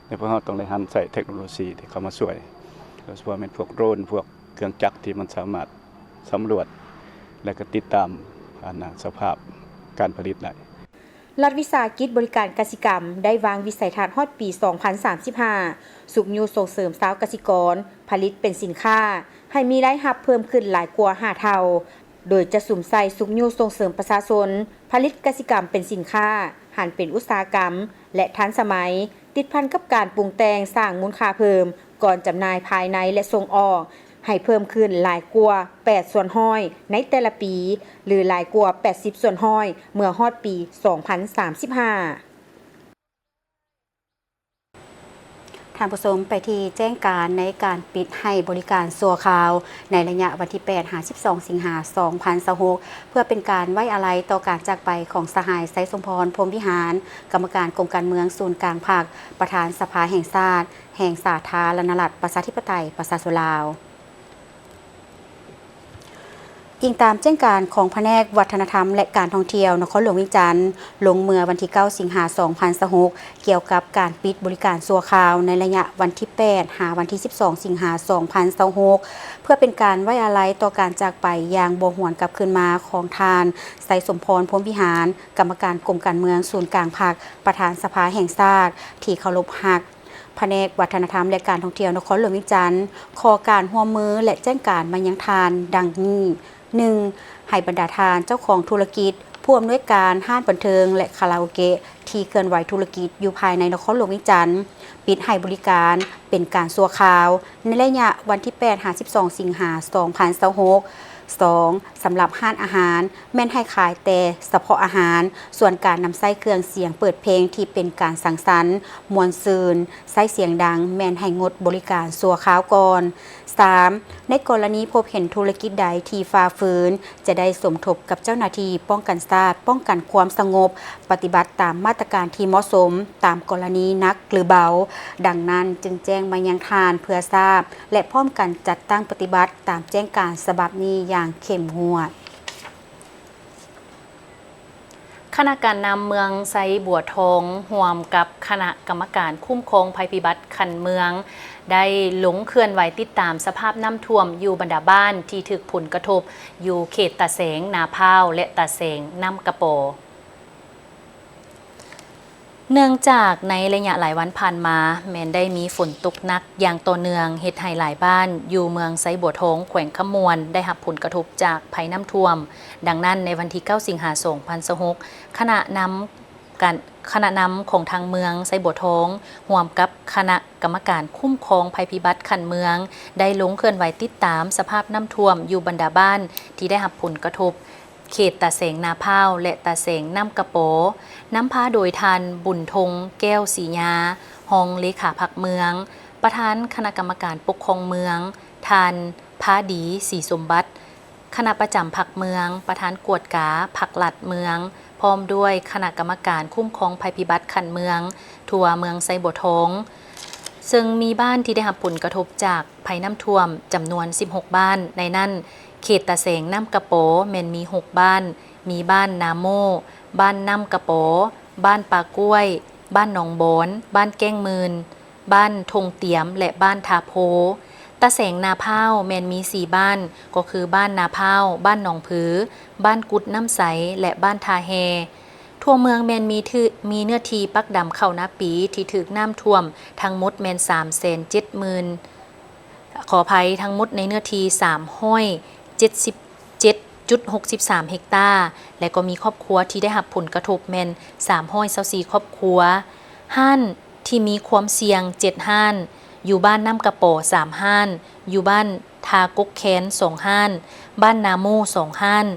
ແລະ ພວກເຮົາຕ້ອງໄດ້ຫັນໃຊ້ເທັກໂນໂລຊີທີ່ເຂົ້າມາຊ່ວຍ ໂດຍສະເພາະແມ່ນພວກໂດຣນ ພວກເຄື່ອງຈັກທີ່ມັນສາມາດສຳຫຼວດ ແລະ ກໍຕິດຕາມອັນນ່າສະພາບການຜະລິດໄດ້. ລັດວິສາຫະກິດບໍລິການກະສິກຳ ໄດ້ວາງວິໄສທັດຮອດປີສອງພັນສາມສິບຫ້າ ຊຸກຍູ້ສົ່ງເສີມຊາວກະສິກອນຜະລິດເປັນສິນຄ້າ ໃຫ້ມີລາຍຮັບເພີ່ມຂຶ້ນຫຼາຍກວ່າຫ້າເທົ່າ. ໂດຍຈະສຸມໃສ່ຊຸກຍູ້ສົ່ງເສີມປະຊາຊົນຜະລິດກະສິກຳເປັນສິນຄ້າ, ຫັນເປັນອຸດສາຫະກຳ ແລະ ທັນສະໄໝ, ຕິດພັນກັບການປຸງແຕ່ງສ້າງມູນຄ່າເພີ່ມ ກ່ອນຈຳໜ່າຍພາຍໃນ ແລະ ສົ່ງອອກ ໃຫ້ເພີ່ມຂຶ້ນຫຼາຍກວ່າແປດສ່ວນຮ້ອຍໃນແຕ່ລະປີ ຫຼື ຫຼາຍກວ່າແປດສິບສ່ວນຮ້ອຍເມື່ອຮອດປີສອງພັນສາມສິບຫ້າ. ທ່ານຜູ້ຊົມ ໄປທີ່ແຈ້ງການໃນການປິດໃຫ້ບໍລິການຊົ່ວຄາວ ໃນໄລຍະວັນທີແປດຫາສິບສອງສິງຫາສອງພັນຊາວຫົກ ເພື່ອເປັນການໄວ້ອາໄລຕໍ່ການຈາກໄປຂອງສະຫາຍ ໄຊສົມພອນ ພົມວິຫານ ກຳມະການກົມການເມືອງສູນກາງພັກ, ປະທານສະພາແຫ່ງຊາດ ແຫ່ງສາທາລະນະລັດ ປະຊາທິປະໄຕ ປະຊາຊົນລາວ. ອີງຕາມແຈ້ງການຂອງພະແນກວັດທະນະທຳ ແລະ ການທ່ອງທ່ຽວນະຄອນຫຼວງວຽງຈັນ ລົງເມື່ອວັນທີເກົ້າສິງຫາສອງພັນຊາວຫົກ ກ່ຽວກັບການປິດບໍລິການຊົ່ວຄາວໃນໄລຍະວັນທີແປດຫາວັນທີສິບສອງສິງຫາສອງພັນຊາວຫົກ ເພື່ອເປັນການໄວ້ອາໄລຕໍ່ການຈາກໄປຢ່າງບໍ່ຫວນກັບຄືນມາຂອງທ່ານ ໄຊສົມພອນ ພົມວິຫານ ກຳມະການກົມການເມືອງສູນກາງພັກ ປະທານສະພາແຫ່ງຊາດ ທີ່ເຄົາລົບຮັກ. ພະແນກວັດທະນະທຳ ແລະ ການທ່ອງທ່ຽວນະຄອນຫຼວງວຽງຈັນ ຂໍການຮ່ວມມື ແລະ ແຈ້ງການມາຍັງທ່ານດັ່ງນີ້, ໜຶ່ງ ໃຫ້ບັນດາທ່ານເຈົ້າຂອງທຸລະກິດ, ຜູ້ອຳນວຍການຮ້ານບັນເທີງ ແລະ ຄາຣາໂອເກະ ທີ່ເຄື່ອນໄຫວທຸລະກິດຢູ່ພາຍໃນນະຄອນຫຼວງວຽງຈັນ ປິດໃຫ້ບໍລິການເປັນການຊົ່ວຄາວ ໃນໄລຍະວັນທີແປດຫາສິບສອງສິງຫາສອງພັນຊາວຫົກ. ສອງ ສຳລັບຮ້ານອາຫານ ແມ່ນໃຫ້ຂາຍແຕ່ສະເພາະອາຫານ, ສ່ວນການນຳໃຊ້ເຄື່ອງສຽງເປີດເພງທີ່ເປັນການສັງສັນ, ມ່ວນຊື່ນ, ໃຊ້ສຽງດັງ ແມ່ນໃຫ້ງົດບໍລິການຊົ່ວຄາວກ່ອນ. ສາມ ໃນກໍລະນີພົບເຫັນທຸລະກິດໃດທີ່ຝ່າຝືນ ຈະໄດ້ສົມທົບກັບເຈົ້າໜ້າທີ່ປ້ອງກັນຊາດ, ປ້ອງກັນຄວາມສະຫງົບ, ປະຕິບັດຕາມມາດຕະການທີ່ເໝາະສົມ ຕາມກໍລະນີໜັກ ຫຼື ເບົາ. ດັ່ງນັ້ນຈຶ່ງແຈ້ງມາຍັງທ່ານເພື່ອຊາບ ແລະ ພ້ອມກັນຈັດຕັ້ງປະຕິບັດຕາມແຈ້ງການສະບັບນີ້ຢ່າງເຂັ້ມງວດ. ຄະນະການນຳເມືອງໄຊບົວທອງ ຮ່ວມກັບຄະນະກຳມະການຄຸ້ມຄອງໄພພິບັດຂັ້ນເມືອງ ໄດ້ລົງເຄື່ອນໄຫວຕິດຕາມສະພາບນ້ຳຖ້ວມຢູ່ບັນດາບ້ານທີ່ຖືກຜົນກະທົບ ຢູ່ເຂດຕາແສງນາພ້າວ ແລະ ຕາແສງນ້ຳກະປໍ. ເນື່ອງຈາກໃນໄລຍະຫຼາຍວັນຜ່ານມາ ແມ່ນໄດ້ມີຝົນຕົກໜັກຢ່າງຕໍ່ເນື່ອງ ເຮັດໃຫ້ຫຼາຍບ້ານຢູ່ເມືອງໄຊບົວທອງ ແຂວງຄຳມ່ວນ ໄດ້ຮັບຜົນກະທົບຈາກໄພນ້ຳຖ້ວມ. ດັ່ງນັ້ນ ໃນວັນທີເກົ້າສິງຫາສອງພັນຊາວຫົກ ຄະນະນຳການ ຄະນະນຳຂອງທາງເມືອງໄຊບົວທອງ ຮ່ວມກັບຄະນະກຳມະການຄຸ້ມຄອງໄພພິບັດຂັ້ນເມືອງ ໄດ້ລົງເຄື່ອນໄຫວຕິດຕາມສະພາບນ້ຳຖ້ວມຢູ່ບັນດາບ້ານທີ່ໄດ້ຮັບຜົນກະທົບ ເຂດຕາແສງນາພ້າວ ແລະ ຕາແສງນ້ຳກະປໍ ນຳພາໂດຍທ່ານ ບຸນທົງ ແກ້ວສີຍາ, ຮອງເລຂາພັກເມືອງ, ປະທານຄະນະກຳມະການປົກຄອງເມືອງ, ທ່ານ ພາດີ ສີສົມບັດ, ຄະນະປະຈຳພັກເມືອງ, ປະທານກວດກາພັກລັດເມືອງ, ພ້ອມດ້ວຍຄະນະກຳມະການຄຸ້ມຄອງໄພພິບັດຂັ້ນເມືອງ ທົ່ວເມືອງໄຊບົວທອງ, ເຊິ່ງມີບ້ານທີ່ໄດ້ຮັບຜົນກະທົບຈາກໄພນ້ຳຖ້ວມຈຳນວນສິບຫົກບ້ານ, ໃນນັ້ນ ເຂດຕາແສງນ້ຳກະປໍແມ່ນມີຫົກບ້ານ, ມີບ້ານນາໂມ້, ບ້ານນ້ຳກະປໍ, ບ້ານປ່າກ້ວຍ, ບ້ານໜອງບອນ, ບ້ານແກ້ງໝື່ນ, ບ້ານທົ່ງຕຽມ ແລະ ບ້ານທ່າໂພ. ຕາແສງນາພ້າວແມ່ນມີສີ່ບ້ານ, ກໍຄືບ້ານນາພ້າວ, ບ້ານໜອງຜື, ບ້ານກຸດນ້ຳໃສ ແລະ ບ້ານທ່າແຮ່. ທົ່ວເມືອງແມ່ນມີຖື ມີເນື້ອທີ່ປັກດຳເຂົ້ານາປີທີ່ຖືກນ້ຳຖ້ວມທັງໝົດແມ່ນສາມແສນເຈັດໝື່ນ ຂໍອະໄພ, ທັງໝົດໃນເນື້ອທີ່ສາມຮ້ອຍເຈັດສິບເຈັດຈຸດຫົກສິບສາມເຮັກຕາ ແລະ ກໍມີຄອບຄົວທີ່ໄດ້ຮັບຜົນກະທົບແມ່ນສາມຮ້ອຍຊາວສີ່ຄອບຄົວ. ຮ້ານທີ່ມີຄວາມສ່ຽງເຈັດຮ້ານ, ຢູ່ບ້ານນ້ຳກະປໍສາມຮ້ານ, ຢູ່ບ້ານທ່າກົກແຄນສອງຮ້ານ, ບ້ານນາໂມ້ສອງຮ້ານ.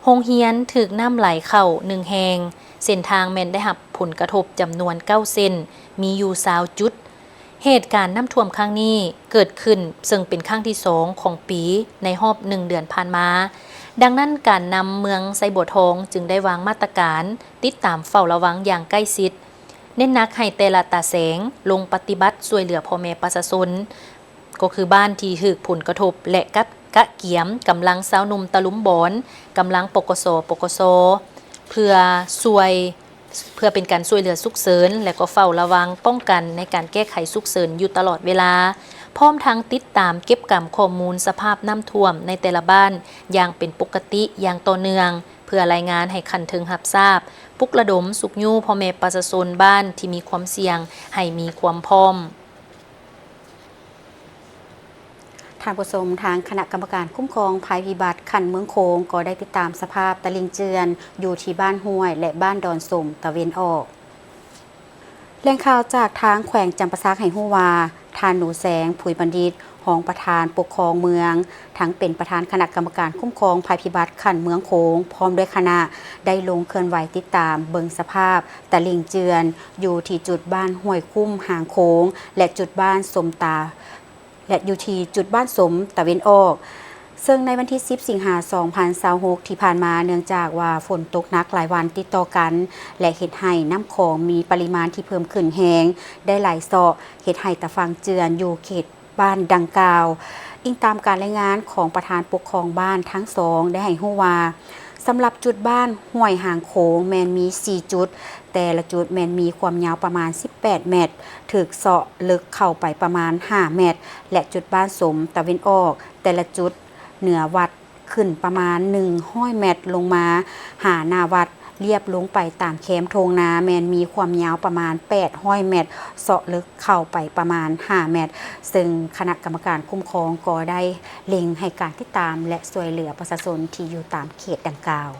ໂຮງຮຽນຖືກນ້ຳໄຫຼເຂົ້າໜຶ່ງແຫ່ງ, ເສັ້ນທາງແມ່ນໄດ້ຮັບຜົນກະທົບຈຳນວນເກົ້າເສັ້ນ, ມີຢູ່ຊາວຈຸດ. ເຫດການນ້ຳຖ້ວມຄັ້ງນີ້ເກີດຂຶ້ນເຊິ່ງເປັນຄັ້ງທີສອງຂອງປີໃນຮອບໜຶ່ງເດືອນຜ່ານມາ. ດັ່ງນັ້ນ, ການນຳເມືອງໄຊບົວທອງຈຶ່ງໄດ້ວາງມາດຕະການຕິດຕາມເຝົ້າລະວັງຢ່າງໃກ້ຊິດ, ເນັ້ນໜັກໃຫ້ແຕ່ລະຕາແສງລົງປະຕິບັດຊ່ວຍເຫຼືອພໍ່ແມ່ປະຊາຊົນ, ກໍຄືບ້ານທີ່ຖືກຜົນກະທົບ ແລະ ກັດ ກະກຽມກຳລັງຊາວໜຸ່ມຕະລຸມບອນ, ກຳລັງ ປກສ, ປກສ ເພື່ອຊ່ວຍ ເພື່ອເປັນການຊ່ວຍເຫຼືອສຸກເສີນ ແລະ ກໍເຝົ້າລະວັງປ້ອງກັນໃນການແກ້ໄຂສຸກເສີນຢູ່ຕະຫຼອດເວລາ, ພ້ອມທັງຕິດຕາມເກັບກຳຂໍ້ມູນສະພາບນ້ຳຖ້ວມໃນແຕ່ລະບ້ານຢ່າງເປັນປົກກະຕິຢ່າງຕໍ່ເນື່ອງ, ເພື່ອລາຍງານໃຫ້ຂັ້ນເທິງຮັບຊາບ, ປຸກລະດົມຊຸກຍູ້ພໍ່ແມ່ປະຊາຊົນບ້ານທີ່ມີຄວາມສ່ຽງໃຫ້ມີຄວາມພ້ອມ. ທ່ານຜູ້ຊົມ, ທາງຄະນະກຳມະການຄຸ້ມຄອງໄພພິບັດຂັ້ນເມືອງໂຂງ ກໍໄດ້ຕິດຕາມສະພາບຕະລິ່ງເຈື່ອນຢູ່ທີ່ບ້ານຫ້ວຍ ແລະ ບ້ານດອນສົມຕາເວັນອອກ. ແຫຼ່ງຂ່າວຈາກທາງແຂວງຈຳປາສັກໃຫ້ຮູ້ວ່າ, ທ່ານ ໜູແສງ ຜຸຍບັນດິດ, ຮອງປະທານປົກຄອງເມືອງ, ທັງເປັນປະທານຄະນະກຳມະການຄຸ້ມຄອງໄພພິບັດຂັ້ນເມືອງໂຂງ ພ້ອມດ້ວຍຄະນະ ໄດ້ລົງເຄື່ອນໄຫວຕິດຕາມເບິ່ງສະພາບຕະລິ່ງເຈື່ອນ ຢູ່ທີ່ຈຸດບ້ານຫ້ວຍຄຸ້ມຫາງໂຂງ ແລະ ຈຸດບ້ານສົມຕາ ແລະ ຢູ່ທີ່ຈຸດບ້ານສົມຕາເວັນອອກ, ເຊິ່ງໃນວັນທີສິບ ສິງຫາ ສອງພັນຊາວຫົກ ທີ່ຜ່ານມາ, ເນື່ອງຈາກວ່າຝົນຕົກໜັກຫຼາຍວັນຕິດຕໍ່ກັນ ແລະ ເຮັດໃຫ້ນ້ຳຂອງມີປະລິມານທີ່ເພີ່ມຂຶ້ນແຮງ ໄດ້ໄຫຼເຊາະ ເຮັດໃຫ້ຕາຝັ່ງເຈື່ອນຢູ່ເຂດ ບ້ານດັ່ງກ່າວ. ອີງຕາມການລາຍງານຂອງປະທານປົກຄອງບ້ານທັງສອງ ໄດ້ໃຫ້ຮູ້ວ່າ, ສຳລັບຈຸດບ້ານຫ້ວຍຫາງໂຂງແມ່ນມີສີ່ຈຸດ, ແຕ່ລະຈຸດແມ່ນມີຄວາມຍາວປະມານສິບແປດແມັດ, ຖືກເຊາະເລິກເຂົ້າໄປປະມານຫ້າແມັດ ແລະ ຈຸດບ້ານສົມຕາເວັນອອກ ແຕ່ລະຈຸດເໜືອວັດ ຂຶ້ນປະມານໜຶ່ງຮ້ອຍແມັດລົງມາຫາໜ້າວັດ, ລຽບລົງໄປຕາມແຄມທົ່ງນາ ແມ່ນມີຄວາມຍາວປະມານແປດຮ້ອຍແມັດ, ເຊາະເລິກເຂົ້າໄປປະມານຫ້າແມັດ, ເຊິ່ງຄະນະກຳມະການຄຸ້ມຄອງກໍໄດ້ເລັ່ງໃຫ້ການຕິດຕາມ ແລະ ຊ່ວຍເຫຼືອປະຊາຊົນທີ່ຢູ່ຕາມເຂດດັ່ງກ່າວ.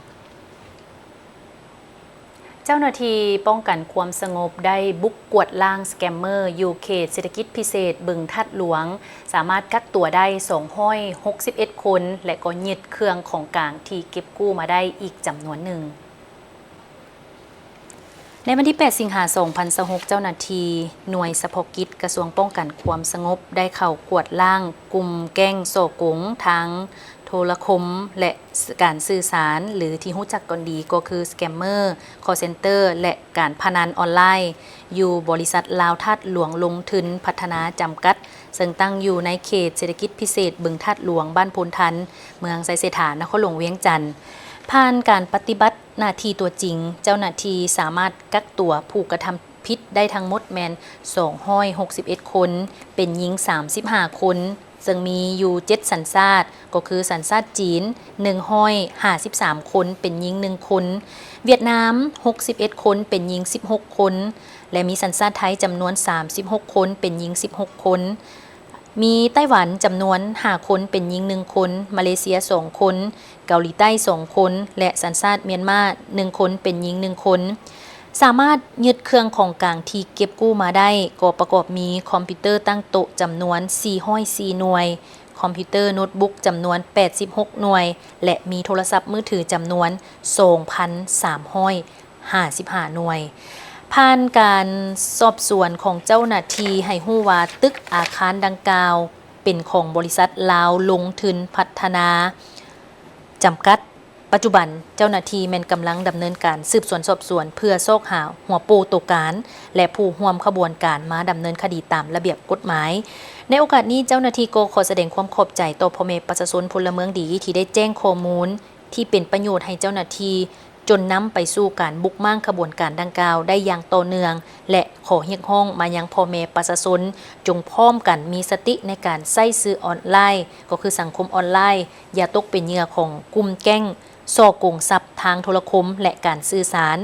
ເຈົ້າໜ້າທີ່ປ້ອງກັນຄວາມສະຫງົບໄດ້ບຸກກວາດລ້າງສະແກມເມີຢູ່ເຂດເສດຖະກິດພິເສດບຶງທາດຫຼວງ, ສາມາດກັກຕົວໄດ້ສອງຮ້ອຍຫົກສິບເອັດຄົນ ແລະ ກໍຍຶດເຄື່ອງຂອງກາງທີ່ເກັບກູ້ມາໄດ້ອີກຈຳນວນໜຶ່ງ. ໃນວັນທີແປດ ສິງຫາ ສອງພັນຊາວຫົກ, ເຈົ້າໜ້າທີ່ໜ່ວຍສະເພາະກິດກະຊວງປ້ອງກັນຄວາມສະຫງົບໄດ້ເຂົ້າກວດລ້າງກຸ່ມແກ້ງສໍ້ໂກງທາງ ໂທລະຄົມ ແລະ ການສື່ສານ ຫຼື ທີ່ຮູ້ຈັກກັນດີກໍຄືສະແກມເມີ, ຄອລເຊັນເຕີ ແລະ ການພະນັນອອນລາຍ ຢູ່ບໍລິສັດລາວທາດຫຼວງລົງທຶນພັດທະນາຈຳກັດ, ເຊິ່ງຕັ້ງຢູ່ໃນເຂດເສດຖະກິດພິເສດບຶງທາດຫຼວງ, ບ້ານໂພນທັນ, ເມືອງໄຊເສດຖາ, ນະຄອນຫຼວງວຽງຈັນ. ຜ່ານການປະຕິບັດໜ້າທີ່ຕົວຈິງ, ເຈົ້າໜ້າທີ່ສາມາດກັກຕົວຜູ້ກະທຳ ຜິດໄດ້ທັງໝົດແມ່ນສອງຮ້ອຍຫົກສິບເອັດຄົນ, ເປັນຍິງສາມສິບຫ້າຄົນ, ເຊິ່ງມີຢູ່ເຈັດສັນຊາດ, ກໍຄືສັນຊາດຈີນ ໜຶ່ງຮ້ອຍຫ້າສິບສາມຄົນ, ເປັນຍິງໜຶ່ງຄົນ, ຫວຽດນາມ ຫົກສິບເອັດຄົນ, ເປັນຍິງສິບຫົກຄົນ ແລະ ມີສັນຊາດໄທຈຳນວນສາມສິບຫົກຄົນ, ເປັນຍິງສິບຫົກຄົນ. ມີໄຕ້ຫວັນຈຳນວນຫ້າຄົນ, ເປັນຍິງໜຶ່ງຄົນ, ມາເລເຊຍສອງຄົນ, ເກົາຫຼີໃຕ້ສອງຄົນ ແລະ ສັນຊາດມຽນມາໜຶ່ງຄົນ, ເປັນຍິງໜຶ່ງຄົນ. ສາມາດຍຶດເຄື່ອງຂອງກາງທີ່ເກັບກູ້ມາໄດ້ ກໍປະກອບມີຄອມພິວເຕີຕັ້ງໂຕະຈຳນວນສີ່ຮ້ອຍສີ່ໜ່ວຍ, ຄອມພິວເຕີໂນດບຸກຈຳນວນແປດສິບຫົກໜ່ວຍ ແລະ ມີໂທລະສັບມືຖືຈຳນວນສອງພັນສາມຮ້ອຍ ຫ້າສິບຫ້າໜ່ວຍ. ຜ່ານການສອບສວນຂອງເຈົ້າໜ້າທີ່ໃຫ້ຮູ້ວ່າ ຕຶກອາຄານດັ່ງກ່າວເປັນຂອງບໍລິສັດລາວລົງທຶນພັດທະນາຈຳກັດ. ປັດຈຸບັນເຈົ້າໜ້າທີ່ແມ່ນກຳລັງດຳເນີນການສືບສວນສອບສວນ ເພື່ອຊອກຫາຫົວໂປ່ໂຕການ ແລະ ຜູ້ຮ່ວມຂະບວນການມາດຳເນີນຄະດີຕາມລະບຽບກົດໝາຍ. ໃນໂອກາດນີ້ ເຈົ້າໜ້າທີ່ກໍຂໍສະແດງຄວາມຂອບໃຈຕໍ່ພໍ່ແມ່ປະຊາຊົນພົນລະເມືອງດີທີ່ໄດ້ແຈ້ງຂໍ້ມູນ ທີ່ເປັນປະໂຫຍດໃຫ້ເຈົ້າໜ້າທີ່ ຈົນນຳໄປສູ່ການບຸກມ້າງຂະບວນການດັ່ງກ່າວໄດ້ຢ່າງຕໍ່ເນື່ອງ ແລະ ຂໍຮຽກຮ້ອງມາຍັງພໍ່ແມ່ປະຊາຊົນ ຈົ່ງພ້ອມກັນມີສະຕິໃນການໃຊ້ສື່ອອນລາຍ ກໍຄືສັງຄົມອອນລາຍ, ຢ່າຕົກເປັນເຫຍື່ອຂອງກຸ່ມແກ້ງສໍ້ໂກງຊັບທາງໂທລະຄົມ ແລະ ການສື່ສານ,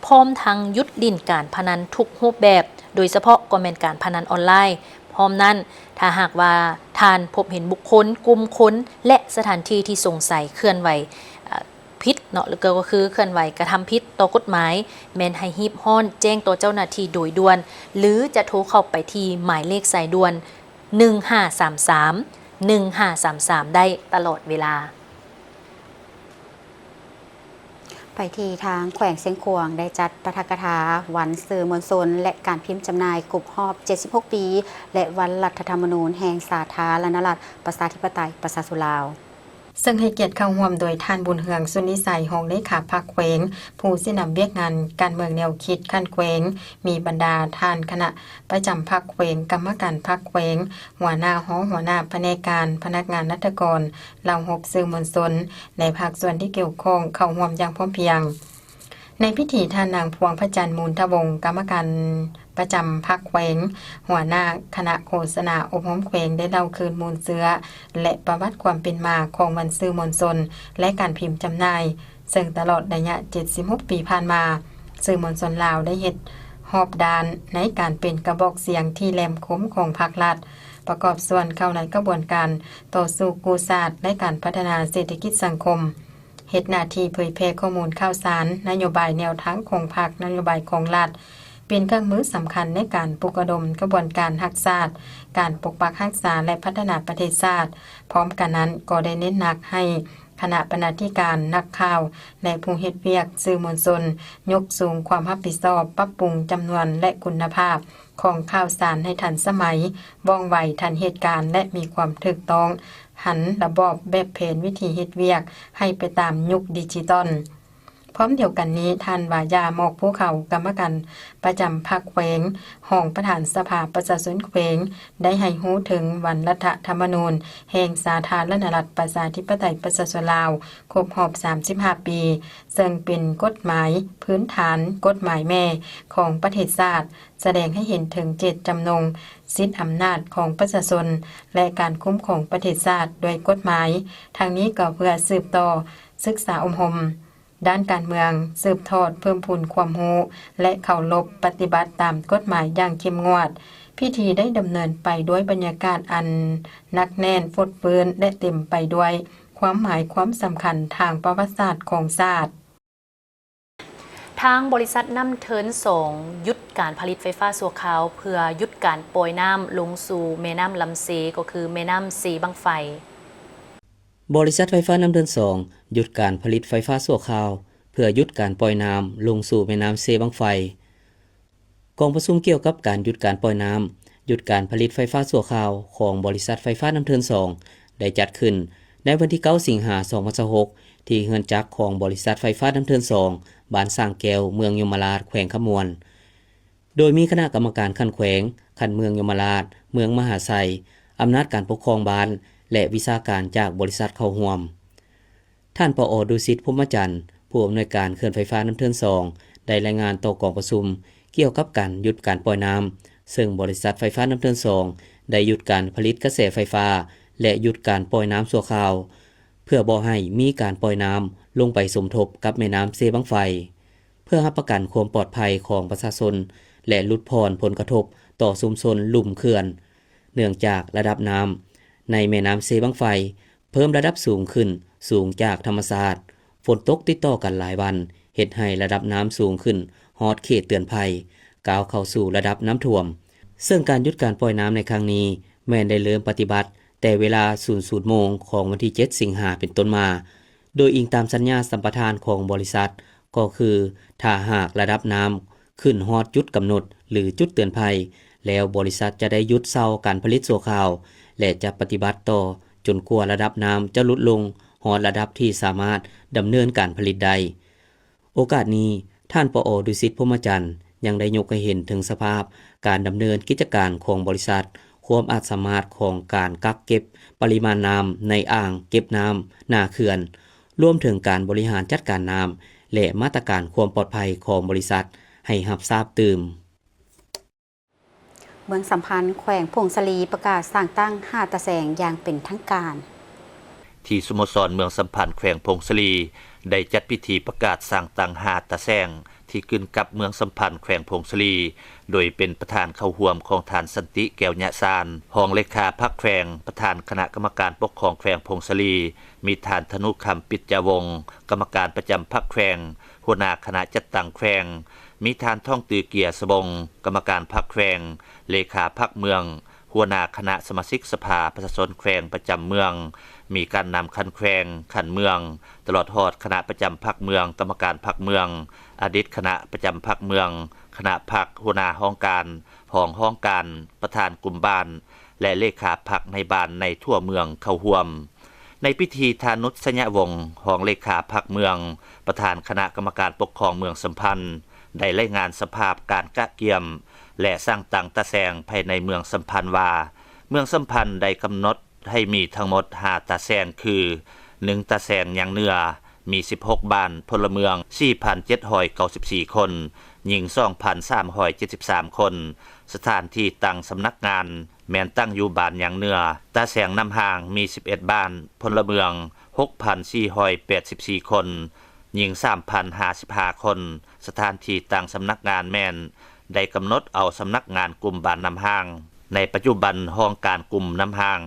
ພ້ອມທັງຢຸດຫຼິ້ນການພະນັນທຸກຮູບແບບ, ໂດຍສະເພາະກໍແມ່ນການພະນັນອອນລາຍ. ພ້ອມນັ້ນ, ຖ້າຫາກວ່າທ່ານພົບເຫັນບຸກຄົນ, ກຸ່ມຄົນ ແລະ ສະຖານທີ່ທີ່ສົງໄສເຄື່ອນໄຫວ ເອີ່ ຜິດເນາະ ຫຼືກໍ ກໍຄືເຄື່ອນໄຫວກະທຳຜິດຕໍ່ກົດໝາຍ ແມ່ນໃຫ້ຮີບຮ້ອນແຈ້ງຕໍ່ເຈົ້າໜ້າທີ່ໂດຍດ່ວນ ຫຼືຈະໂທເຂົ້າໄປທີ່ໝາຍເລກສາຍດ່ວນ ໜຶ່ງຫ້າສາມສາມ ໜຶ່ງຫ້າສາມສາມ ໄດ້ຕະຫຼອດເວລາ. ໄປທີ່ທາງແຂວງຊຽງຂວາງ ໄດ້ຈັດປາຖະກະຖາວັນສື່ມວນຊົນ ແລະ ການພິມຈຳໜ່າຍຄົບຮອບເຈັດສິບຫົກປີ ແລະ ວັນລັດຖະທຳມະນູນແຫ່ງສາທາລະນະລັດ ປະຊາທິປະໄຕ ປະຊາຊົນລາວ. ເຊິ່ງໃຫ້ກຽດເຂົ້າຮ່ວມໂດຍທ່ານ ບຸນເຮືອງ ສຸນນິໄສ ຮອງເລຂາພັກແຂວງ, ຜູ້ຊີ້ນຳວຽກງານການເມືອງແນວຄິດຂັ້ນແຂວງ, ມີບັນດາທ່ານຄະນະປະຈຳພັກແຂວງ, ກຳມະການພັກແຂວງ, ຫົວໜ້າ, ຮອງຫົວໜ້າພະແນກການ, ພະນັກງານລັດຖະກອນ, ລາວຮົບ, ສື່ມວນຊົນ ແລະ ພາກສ່ວນທີ່ກ່ຽວຂ້ອງເຂົ້າຮ່ວມຢ່າງພ້ອມພຽງ. ໃນພິທີ, ທ່ານນາງ ພວງພະຈັນ ມູນທະວົງ ກຳມະການປະຈຳພັກແຂວງ, ຫົວໜ້າຄະນະໂຄສະນາອົບຮົມແຂວງ ໄດ້ເລົ່າຄືນມູນເຊື້ອ ແລະ ປະຫວັດຄວາມເປັນມາຂອງວັນສື່ມວນຊົນ ແລະ ການພິມຈຳໜ່າຍ, ເຊິ່ງຕະຫຼອດໄລຍະເຈັດສິບຫົກປີຜ່ານມາ, ສື່ມວນຊົນລາວໄດ້ເຮັດຮອບດ້ານໃນການເປັນກະບອກສຽງທີ່ແຫຼມຄົມຂອງພາກລັດ, ປະກອບສ່ວນເຂົ້າໃນຂະບວນການຕໍ່ສູ້ກູ້ຊາດ ແລະ ການພັດທະນາເສດຖະກິດສັງຄົມ. ເຮັດໜ້າທີ່ເຜີຍແຜ່ຂໍ້ມູນຂ່າວສານ, ນະໂຍບາຍ, ແນວທາງຂອງພັກ, ນະໂຍບາຍຂອງລັດ, ເປັນເຄື່ອງມືສຳຄັນໃນການປຸກລະດົມຂະບວນການຮັກຊາດ, ການປົກປັກຮັກສາ ແລະ ພັດທະນາປະເທດຊາດ. ພ້ອມກັນນັ້ນ, ກໍໄດ້ເນັ້ນໜັກໃຫ້ຄະນະບັນນາທິການ, ນັກຂ່າວ ແລະ ຜູ້ເຮັດວຽກສື່ມວນຊົນ ຍົກສູງຄວາມຮັບຜິດຊອບ, ປັບປຸງຈຳນວນ ແລະ ຄຸນນະພາບຂອງຂ່າວສານໃຫ້ທັນສະໄໝ, ວ່ອງໄວ, ທັນເຫດການ ແລະ ມີຄວາມຖືກຕ້ອງ, ຫັນລະບອບແບບແຜນວິທີເຮັດວຽກໃຫ້ໄປຕາມຍຸກດິຈິຕອນ. ພ້ອມດຽວກັນນີ້, ທ່ານ ວາຢາ ໝອກພູເຂົາ ກຳມະການປະຈຳພັກແຂວງ, ຮອງປະທານສະພາປະຊາຊົນແຂວງ ໄດ້ໃຫ້ຮູ້ເຖິງວັນລັດຖະທຳມະນູນແຫ່ງສາທາລະນະລັດ ປະຊາທິປະໄຕ ປະຊາຊົນລາວ ຄົບຮອບສາມສິບຫ້າປີ, ເຊິ່ງເປັນກົດໝາຍພື້ນຖານ, ກົດໝາຍແມ່ຂອງປະເທດຊາດ, ສະແດງໃຫ້ເຫັນເຖິງເຈດຈຳນົງ, ສິດອຳນາດຂອງປະຊາຊົນ ແລະ ການຄຸ້ມຄອງປະເທດຊາດດ້ວຍກົດໝາຍ. ທັງນີ້ກໍເພື່ອສືບຕໍ່ສຶກສາອົບຮົມດ້ານການເມືອງ, ສືບທອດເພີ່ມພູນຄວາມຮູ້ ແລະ ເຄົາລົບປະຕິບັດຕາມກົດໝາຍຢ່າງເຂັ້ມງວດ. ພິທີໄດ້ດຳເນີນໄປດ້ວຍບັນຍາກາດອັນໜັກແໜ້ນຟົດຟື້ນ ແລະ ເຕັມໄປດ້ວຍຄວາມໝາຍຄວາມສຳຄັນທາງປະຫວັດສາດຂອງຊາດ. ທາງບໍລິສັດນ້ຳເທີນສອງ ຢຸດການຜະລິດໄຟຟ້າຊົ່ວຄາວ ເພື່ອຢຸດການປ່ອຍນ້ຳລົງສູ່ແມ່ນ້ຳລຳເຊ, ກໍຄືແມ່ນ້ຳເຊບັ້ງໄຟ. ບໍລິສັດໄຟຟ້ານ້ຳເທີນສອງ ຢຸດການຜະລິດໄຟຟ້າຊົ່ວຄາວ ເພື່ອຢຸດການປ່ອຍນ້ຳລົງສູ່ແມ່ນ້ຳເຊບັ້ງໄຟ. ກອງປະຊຸມກ່ຽວກັບການຢຸດການປ່ອຍນ້ຳ, ຢຸດການຜະລິດໄຟຟ້າຊົ່ວຄາວຂອງບໍລິສັດໄຟຟ້ານ້ຳເທີນສອງ ໄດ້ຈັດຂຶ້ນໃນວັນທີເກົ້າ ສິງຫາ ສອງພັນຊາວຫົກ ທີ່ເຮືອນຈັກຂອງບໍລິສັດໄຟຟ້ານ້ຳເທີນສອງ ບ້ານສ້າງແກ້ວ ເມືອງຍົມມະລາດ ແຂວງຄຳມ່ວນ. ໂດຍມີຄະນະກຳມະການຂັ້ນແຂວງ, ຂັ້ນເມືອງຍົມມະລາດ, ເມືອງມະຫາໄຊ, ອຳນາດການປົກຄອງບ້ານ ແລະ ວິຊາການຈາກບໍລິສັດເຂົ້າຮ່ວມ. ທ່ານ ປອ ດຸສິດ ພົມມະຈັນ ຜູ້ອຳນວຍການເຂື່ອນໄຟຟ້ານ້ຳເທີນສອງ ໄດ້ລາຍງານຕໍ່ກອງປະຊຸມກ່ຽວກັບການຢຸດການປ່ອຍນ້ຳ, ເຊິ່ງບໍລິສັດໄຟຟ້ານ້ຳເທີນສອງ ໄດ້ຢຸດການຜະລິດກະແສໄຟຟ້າ ແລະ ຢຸດການປ່ອຍນ້ຳຊົ່ວຄາວ ເພື່ອບໍ່ໃຫ້ມີການປ່ອຍນ້ຳລົງໄປສົມທົບກັບແມ່ນ້ຳເຊບັ້ງໄຟ, ເພື່ອຮັບປະກັນຄວາມປອດໄພຂອງປະຊາຊົນ ແລະ ຫຼຸດຜ່ອນຜົນກະທົບຕໍ່ຊຸມຊົນລຸ່ມເຂື່ອນ, ເນື່ອງຈາກລະດັບນ້ຳໃນແມ່ນ້ຳເຊບັ້ງໄຟ ເພີ່ມລະດັບສູງຂຶ້ນ, ສູງຈາກທຳມະຊາດ, ຝົນຕົກຕິດຕໍ່ກັນຫຼາຍວັນ ເຮັດໃຫ້ລະດັບນ້ຳສູງຂຶ້ນຮອດເຂດເຕືອນໄພ, ກ້າວເຂົ້າສູ່ລະດັບນ້ຳຖ້ວມ. ເຊິ່ງການຢຸດການປ່ອຍນ້ຳໃນຄັ້ງນີ້ ແມ່ນໄດ້ເລີ່ມປະຕິບັດແຕ່ເວລາ ສູນສູນໂມງ ຂອງວັນທີເຈັດ ສິງຫາ ເປັນຕົ້ນມາ, ໂດຍອີງຕາມສັນຍາສຳປະທານຂອງບໍລິສັດ, ກໍຄືຖ້າຫາກລະດັບນ້ຳ ຂຶ້ນຮອດຈຸດກຳນົດ ຫຼື ຈຸດເຕືອນໄພ, ແລ້ວບໍລິສັດຈະໄດ້ຢຸດເຊົາການຜະລິດຊົ່ວຄາວ ແລະ ຈະປະຕິບັດຕໍ່ຈົນກວ່າລະດັບນ້ຳຈະຫຼຸດລົງຮອດລະດັບທີ່ສາມາດດຳເນີນການຜະລິດໄດ້. ໂອກາດນີ້, ທ່ານ ປອ ດຸສິດ ພົມມະຈັນ ຍັງໄດ້ຍົກໃຫ້ເຫັນເຖິງສະພາບການດຳເນີນກິດຈະການຂອງບໍລິສັດ, ຄວາມອາດສາມາດຂອງການກັກເກັບປະລິມານນ້ຳໃນອ່າງເກັບນ້ຳໜ້າເຂື່ອນ, ລວມເຖິງການບໍລິຫານຈັດການນ້ຳ ແລະ ມາດຕະການຄວາມປອດໄພຂອງບໍລິສັດໃຫ້ຮັບຊາບຕື່ມ. ເມືອງສຳພັນ ແຂວງຜົ້ງສາລີ ປະກາດສ້າງຕັ້ງຫ້າຕາແສງຢ່າງເປັນທາງການ. ທີ່ສະໂມສອນເມືອງສຳພັນ ແຂວງຜົ້ງສາລີ ໄດ້ຈັດພິທີປະກາດສ້າງຕັ້ງຫ້າຕາແສງ ທີ່ຂຶ້ນກັບເມືອງສຳພັນ ແຂວງຜົ້ງສາລີ ໂດຍເປັນປະທານເຂົ້າຮ່ວມຂອງທ່ານ ສັນຕິ ແກ້ວຍະຊານ ຮອງເລຂາພັກແຂວງ, ປະທານຄະນະກຳມະການປົກຄອງແຂວງຜົ້ງສາລີ, ມີທ່ານ ທະນຸຄຳ ປິດຈະວົງ ກຳມະການປະຈຳພັກແຂວງ, ຫົວໜ້າຄະນະຈັດຕັ້ງແຂວງ, ມີທ່ານ ທອງຕື້ ເກຍສະບົງ ກຳມະການພັກແຂວງ, ເລຂາພັກເມືອງ, ຫົວໜ້າຄະນະສະມາຊິກສະພາປະຊາຊົນແຂວງປະຈຳເມືອງ, ມີການນຳຂັ້ນແຂວງ, ຂັ້ນເມືອງ, ຕະຫຼອດຮອດຄະນະປະຈຳພັກເມືອງ, ກຳມະການພັກເມືອງ, ອະດີດຄະນະປະຈຳພັກເມືອງ, ຄະນະພັກ, ຫົວໜ້າຫ້ອງການ, ຮອງຫ້ອງການ, ປະທານກຸ່ມບ້ານ ແລະ ເລຂາພັກໃນບ້ານໃນທົ່ວເມືອງເຂົ້າຮ່ວມ. ໃນພິທີ, ທ່ານ ນຸດຊະຍະວົງ ຮອງເລຂາພັກເມືອງ, ປະທານຄະນະກຳມະການປົກຄອງເມືອງສຳພັນ ໄດ້ລາຍງານສະພາບການກະກຽມ ແລະ ສ້າງຕັ້ງຕາແສງພາຍໃນເມືອງສຳພັນວ່າ, ເມືອງສຳພັນໄດ້ກຳນົດໃຫ້ມີທັງໝົດຫ້າຕາແສງ ຄື ໜຶ່ງ ຕາແສງຫຍັງເໜືອ ມີສິບຫົກບ້ານ, ພົນລະເມືອງສີ່ພັນເຈັດຮ້ອຍເກົ້າສິບສີ່ຄົນ, ຍິງສອງພັນສາມຮ້ອຍເຈັດສິບສາມຄົນ, ສະຖານທີ່ຕັ້ງສຳນັກງານ ແມ່ນຕັ້ງຢູ່ບ້ານຫຍັງເໜືອ. ຕາແສງນ້ຳຮ່າງມີສິບເອັດບ້ານ, ພົນລະເມືອງຫົກພັນສີ່ຮ້ອຍແປດສິບສີ່ຄົນ, ຍິງສາມພັນຫ້າສິບຫ້າຄົນ, ສະຖານທີ່ຕັ້ງສຳນັກງານແມ່ນໄດ້ກຳນົດເອົາສຳນັກງານກຸ່ມບ້ານນ້ຳຮ່າງ, ໃນປັດຈຸບັນຫ້ອງການກຸ່ມນ້ຳຮ່າງ.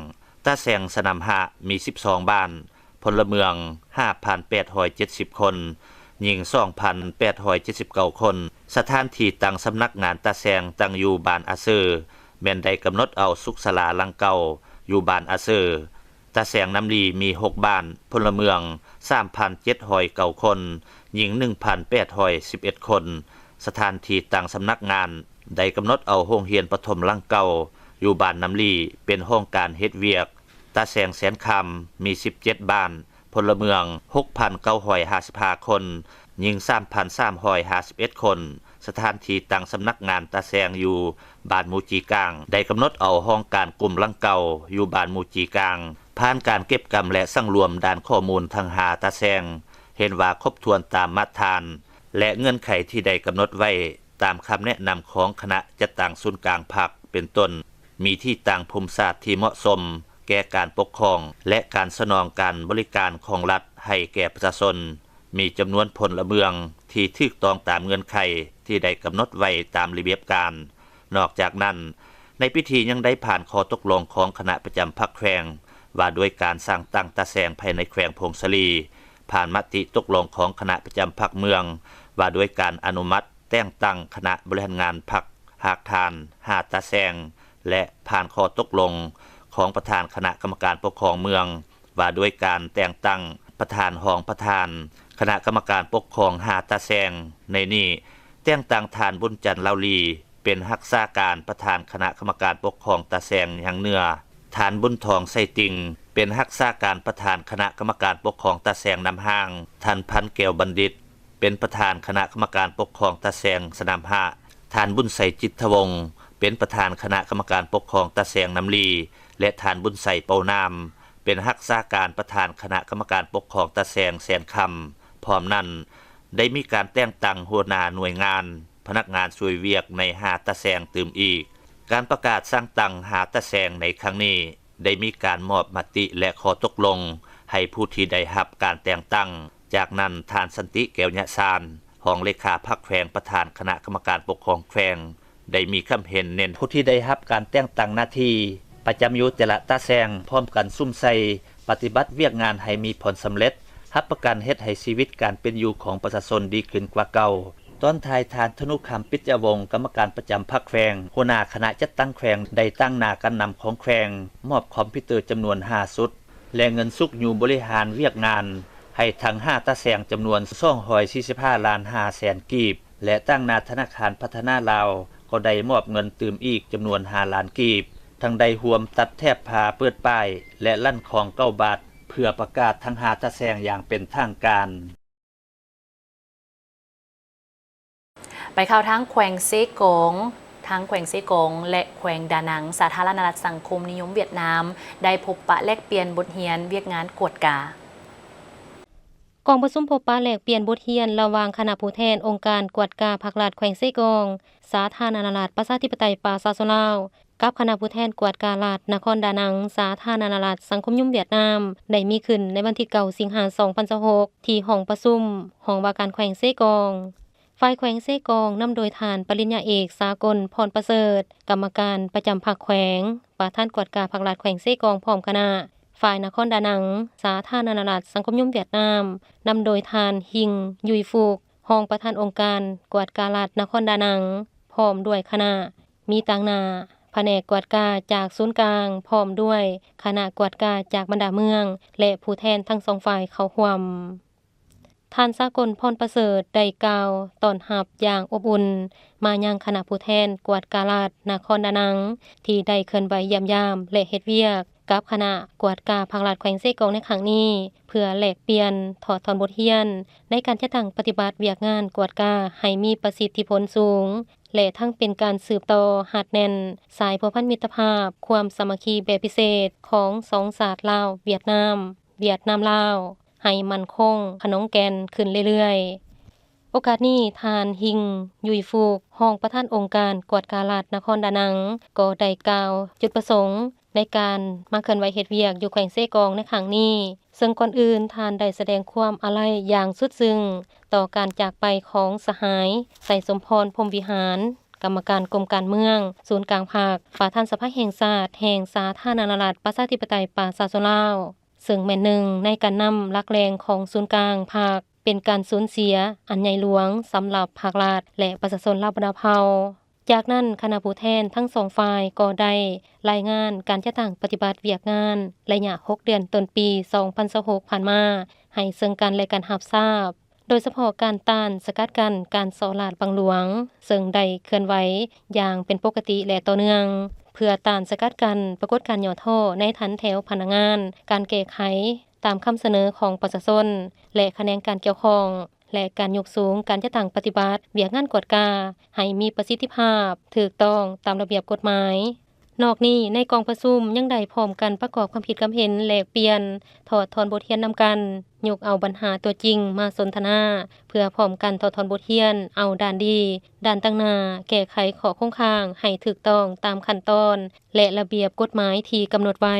ຕາແສງສະໜາມຮະມີສິບສອງບ້ານ, ພົນລະເມືອງຫ້າພັນແປດຮ້ອຍເຈັດສິບຄົນ, ຍິງສອງພັນແປດຮ້ອຍເຈັດສິບເກົ້າຄົນ. ສະຖານທີ່ຕັ້ງສຳນັກງານຕາແສງຕັ້ງຢູ່ບ້ານອາເຊີ, ແມ່ນໄດ້ກຳນົດເອົາສຸກສາລາຫຼັງເກົ່າຢູ່ບ້ານອາເຊີ. ຕາແສງນ້ຳລີມີຫົກບ້ານ, ພົນລະເມືອງສາມພັນເຈັດຮ້ອຍເກົ້າຄົນ, ຍິງໜຶ່ງພັນແປດຮ້ອຍສິບເອັດຄົນ. ສະຖານທີ່ຕັ້ງສຳນັກງານໄດ້ກຳນົດເອົາໂຮງຮຽນປະຖົມຫຼັງເກົ່າຢູ່ບ້ານນ້ຳລີເປັນຫ້ອງການເຮັດວຽກ. ຕາແສງແສນຄຳມີສິບເຈັດບ້ານ, ພົນລະເມືອງຫົກພັນເກົ້າຮ້ອຍຫ້າສິບຫ້າຄົນ, ຍິງສາມພັນສາມຮ້ອຍຫ້າສິບເອັດຄົນ. ສະຖານທີ່ຕັ້ງສຳນັກງານຕາແສງຢູ່ບ້ານໝູຈີກາງ ໄດ້ກຳນົດເອົາຫ້ອງການກຸ່ມຫຼັງເກົ່າຢູ່ບ້ານໝູຈີກາງ. ຜ່ານການເກັບກຳ ແລະ ສັງລວມດ້ານຂໍ້ມູນທັງຫ້າຕາແສງ ເຫັນວ່າຄົບຖ້ວນຕາມມາດຖານ ແລະ ເງື່ອນໄຂທີ່ໄດ້ກຳນົດໄວ້. ຕາມຄຳແນະນຳຂອງຄະນະຈັດຕັ້ງສູນກາງພັກ ເປັນຕົ້ນ ມີທີ່ຕັ້ງພູມສາດທີ່ເໝາະສົມແກ່ການປົກຄອງ ແລະ ການສະໜອງການບໍລິການຂອງລັດໃຫ້ແກ່ປະຊາຊົນ, ມີຈຳນວນພົນລະເມືອງທີ່ຖືກຕ້ອງຕາມເງື່ອນໄຂທີ່ໄດ້ກຳນົດໄວ້ຕາມລະບຽບການ. ນອກຈາກນັ້ນ, ໃນພິທີຍັງໄດ້ຜ່ານຂໍ້ຕົກລົງຂອງຄະນະປະຈຳພັກແຂວງ ວ່າດ້ວຍການສ້າງຕັ້ງຕາແສງພາຍໃນແຂວງຜົ້ງສາລີ, ຜ່ານມະຕິຕົກລົງຂອງຄະນະປະຈຳພັກເມືອງ ວ່າດ້ວຍການອະນຸມັດ ແຕ່ງຕັ້ງຄະນະບໍລິຫານງານພັກຮາກຖານຫ້າຕາແສງ ແລະ ຜ່ານຂໍ້ຕົກລົງຂອງປະທານຄະນະກຳມະການປົກຄອງເມືອງ ວ່າດ້ວຍການແຕ່ງຕັ້ງປະທານ, ຮອງປະທານຄະນະກຳມະການປົກຄອງຫ້າຕາແສງ. ໃນນີ້ແຕ່ງຕັ້ງທ່ານ ບຸນຈັນ ລາວລີ ເປັນຮັກສາການປະທານຄະນະກຳມະການປົກຄອງຕາແສງຫຍັງເໜືອ, ທ່ານ ບຸນທອງ ໄຊຕິງ ເປັນຮັກສາການປະທານຄະນະກຳມະການປົກຄອງຕາແສງນ້ຳຮ່າງ, ທ່ານ ພັນແກ້ວ ບັນດິດ ເປັນປະທານຄະນະກຳມະການປົກຄອງຕາແສງສະໜາມຮະ, ທ່ານ ບຸນໄຊ ຈິດທະວົງ ເປັນປະທານຄະນະກຳມະການປົກຄອງຕາແສງນ້ຳລີ ແລະ ທ່ານ ບຸນໄຊ ເປົານາມ ເປັນຮັກສາການປະທານຄະນະກຳມະການປົກຄອງຕາແສງແສນຄຳ. ພ້ອມນັ້ນ, ໄດ້ມີການແຕ່ງຕັ້ງຫົວໜ້າໜ່ວຍງານ, ພະນັກງານຊ່ວຍວຽກໃນຫ້າຕາແສງຕື່ມອີກ. ການປະກາດສ້າງຕັ້ງຫ້າຕາແສງໃນຄັ້ງນີ້ ໄດ້ມີການມອບມະຕິ ແລະ ຂໍ້ຕົກລົງໃຫ້ຜູ້ທີ່ໄດ້ຮັບການແຕ່ງຕັ້ງ. ຈາກນັ້ນ, ທ່ານ ສັນຕິ ແກ້ວຍະຊານ ຮອງເລຂາພັກແຂວງ ປະທານຄະນະກຳມະການປົກຄອງແຂວງ ໄດ້ມີຄຳເຫັນເນັ້ນ ຜູ້ທີ່ໄດ້ຮັບການແຕ່ງຕັ້ງໜ້າທີ່ປະຈຳຢູ່ແຕ່ລະຕາແສງ ພ້ອມກັນສຸມໃສ່ປະຕິບັດວຽກງານໃຫ້ມີຜົນສຳເລັດ, ຮັບປະກັນເຮັດໃຫ້ຊີວິດການເປັນຢູ່ຂອງປະຊາຊົນດີຂຶ້ນກວ່າເກົ່າ. ຕອນທ້າຍ, ທ່ານ ທະນຸຄຳ ປິດຈະວົງ ກຳມະການປະຈຳພັກແຂວງ, ຫົວໜ້າຄະນະຈັດຕັ້ງແຂວງ ໄດ້ຕາງໜ້າການນຳຂອງແຂວງ ມອບຄອມພິວເຕີຈຳນວນຫ້າຊຸດ ແລະ ເງິນຊຸກຍູ້ບໍລິຫານວຽກງານໃຫ້ທັງຫ້າຕາແສງຈຳນວນສອງຮ້ອຍສີ່ສິບຫ້າລ້ານຫ້າແສນກີບ. ແລະ ຕາງໜ້າທະນາຄານພັດທະນາລາວ ກໍໄດ້ມອບເງິນຕື່ມອີກຈຳນວນຫ້າລ້ານກີບ, ທັງໄດ້ຮ່ວມຕັດແຖບຜ້າເປີດປ້າຍ ແລະ ລັ່ນຂອງເກົ້າບາດ ເພື່ອປະກາດທັງຫ້າຕາແສງຢ່າງເປັນທາງການ. ໄປຂ່າວທາງແຂວງເຊກອງ. ທາງແຂວງເຊກອງ ແລະ ແຂວງດານັງ ສາທາລະນະລັດສັງຄົມນິຍົມຫວຽດນາມ ໄດ້ພົບປະແລກປ່ຽນບົດຮຽນວຽກງານກວດກາ. ກອງປະຊຸມພົບປະແລກປ່ຽນບົດຮຽນລະຫວ່າງຄະນະຜູ້ແທນອົງການກວດກາພັກລັດແຂວງເຊກອງ ສາທາລະນະລັດປະຊາທິປະໄຕປະຊາຊົນລາວ ກັບຄະນະຜູ້ແທນກວດກາລັດນະຄອນດານັງ ສາທາລະນະລັດສັງຄົມນິຍົມຫວຽດນາມ ໄດ້ມີຂຶ້ນໃນວັນທີເກົ້າ ສິງຫາ ສອງພັນຊາວຫົກ ທີ່ຫ້ອງປະຊຸມ ຫ້ອງວ່າການແຂວງເຊກອງ. ຝ່າຍແຂວງເຊກອງ ນຳໂດຍທ່ານປະລິນຍາເອກ ສາກົນ ພອນປະເສີດ ກຳມະການປະຈຳພັກແຂວງ, ປະທານກວດກາພັກລັດແຂວງເຊກອງ ພ້ອມຄະນະ, ຝ່າຍນະຄອນດານັງ ສາທາລະນະລັດສັງຄົມນິຍົມຫວຽດນາມ ນຳໂດຍທ່ານ ຮິງ ຢຸຍຟຸກ ຮອງປະທານອົງການກວດກາລັດນະຄອນດານັງ ພ້ອມດ້ວຍຄະນະ, ມີຕາງໜ້າພະແນກກວດກາຈາກສູນກາງ ພ້ອມດ້ວຍຄະນະກວດກາຈາກບັນດາເມືອງ ແລະ ຜູ້ແທນທັງສອງຝ່າຍເຂົ້າຮ່ວມ. ທ່ານສາກົນ ພອນປະເສີດ ໄດ້ກ່າວຕ້ອນຮັບຢ່າງອົບອຸ່ນມາຍັງຄະນະຜູ້ແທນກວດກາລັດນະຄອນດານັງ ທີ່ໄດ້ເຄື່ອນໄຫວຢ້ຽມຢາມ ແລະ ເຮັດວຽກກັບຄະນະກວດກາພັກລັດແຂວງເຊກອງໃນຄັ້ງນີ້ ເພື່ອແລກປ່ຽນ, ຖອດຖອນບົດຮຽນໃນການຈັດຕັ້ງປະຕິບັດວຽກງານກວດກາໃຫ້ມີປະສິດທິຜົນສູງ ແລະ ທັງເປັນການສືບຕໍ່ຮັດແໜ້ນສາຍພົວພັນມິດຕະພາບ, ຄວາມສາມັກຄີແບບພິເສດຂອງສອງຊາດລາວ-ຫວຽດນາມ, ຫວຽດນາມ-ລາວ ໃຫ້ໝັ້ນຄົງຂະໜົງແກ່ນຂຶ້ນເລື້ອຍໆ. ໂອກາດນີ້ ທ່ານ ຮິງ ຢຸຍຟຸກ ຮອງປະທານອົງການກວດກາລັດນະຄອນດານັງ ກໍໄດ້ກ່າວຈຸດປະສົງໃນການມາເຄື່ອນໄຫວເຮັດວຽກຢູ່ແຂວງເຊກອງໃນຄັ້ງນີ້, ເຊິ່ງກ່ອນອື່ນທ່ານໄດ້ສະແດງຄວາມອາໄລຢ່າງສຸດຊຶ້ງຕໍ່ການຈາກໄປຂອງສະຫາຍ ໄຊສົມພອນ ພົມວິຫານ ກຳມະການກົມການເມືອງ, ສູນກາງພັກ, ປະທານສະພາແຫ່ງຊາດແຫ່ງສາທາລະນະລັດປະຊາທິປະໄຕປະຊາຊົນລາວ, ເຊິ່ງແມ່ນໜຶ່ງໃນການນຳຫຼັກແຫຼ່ງຂອງສູນກາງພັກ, ເປັນການສູນເສຍອັນໃຫຍ່ຫຼວງສຳລັບພັກລັດ ແລະ ປະຊາຊົນລາວບັນດາເຜົ່າ. ຈາກນັ້ນ ຄະນະຜູ້ແທນທັງສອງຝ່າຍກໍໄດ້ລາຍງານການຈັດຕັ້ງປະຕິບັດວຽກງານໄລຍະຫົກເດືອນຕົ້ນປີສອງພັນຊາວຫົກຜ່ານມາ ໃຫ້ເຊິ່ງກັນ ແລະ ກັນຮັບຊາບ, ໂດຍສະເພາະການຕ້ານສະກັດກັ້ນການສໍ້ລາດບັງຫຼວງ, ເຊິ່ງໄດ້ເຄື່ອນໄຫວຢ່າງເປັນປົກກະຕິ ແລະ ຕໍ່ເນື່ອງ ເພື່ອຕ້ານສະກັດກັ້ນປາກົດການຫຍໍ້ທໍ້ໃນຖັນແຖວພະນັກງານ, ການແກ້ໄຂຕາມຄຳສະເໜີຂອງປະຊາຊົນ ແລະ ຂະແໜງການກ່ຽວຂ້ອງ ແລະ ການຍົກສູງການຈັດຕັ້ງປະຕິບັດວຽກງານກວດກາໃຫ້ມີປະສິດທິພາບ, ຖືກຕ້ອງຕາມລະບຽບກົດໝາຍ. ນອກນີ້ ໃນກອງປະຊຸມຍັງໄດ້ພ້ອມກັນປະກອບຄວາມຄິດຄວາມເຫັນ, ແລກປ່ຽນ, ຖອດຖອນບົດຮຽນນຳກັນ, ຍົກເອົາບັນຫາຕົວຈິງມາສົນທະນາ ເພື່ອພ້ອມກັນຖອດຖອນບົດຮຽນ, ເອົາດ້ານດີ, ດ້ານຕັ້ງໜ້າ, ແກ້ໄຂຂໍ້ຄົງຄ້າງໃຫ້ຖືກຕ້ອງຕາມຂັ້ນຕອນ ແລະ ລະບຽບກົດໝາຍທີ່ກຳນົດໄວ້.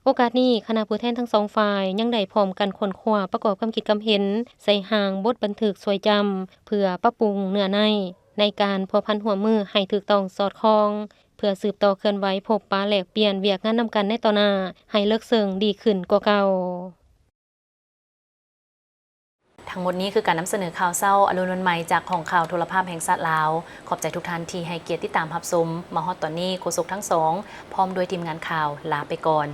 ໂອກາດນີ້ ຄະນະຜູ້ແທນທັງສອງຝ່າຍຍັງໄດ້ພ້ອມກັນຄົ້ນຄວ້າປະກອບຄຳຄິດຄຳເຫັນໃສ່ຮ່າງບົດບັນທຶກຊ່ວຍຈຳ ເພື່ອປັບປຸງເນື້ອໃນ ໃນການພົວພັນຮ່ວມມືໃຫ້ຖືກຕ້ອງສອດຄ່ອງ ເພື່ອສືບຕໍ່ເຄື່ອນໄຫວພົບປະແລກປ່ຽນວຽກງານນຳກັນໃນຕໍ່ໜ້າ ໃຫ້ເລິກເຊິ່ງດີຂຶ້ນກວ່າເກົ່າ. ທັງໝົດນີ້ຄືການນຳສະເໜີຂ່າວເຊົ້າອະລຸນວັນໃໝ່ ຈາກຫ້ອງຂ່າວໂທລະພາບແຫ່ງຊາດລາວ. ຂອບໃຈທຸກທ່ານທີ່ໃຫ້ກຽດຕິດຕາມຮັບຊົມ. ມາຮອດຕອນນີ້ ໂຄສົກທັງສອງ ພ້ອມດ້ວຍທີມງານຂ່າວ ລາໄປກ່ອນ.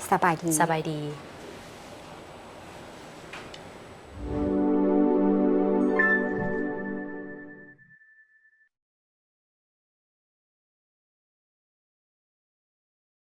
ສະບາຍດີ. ສະບາຍດີ.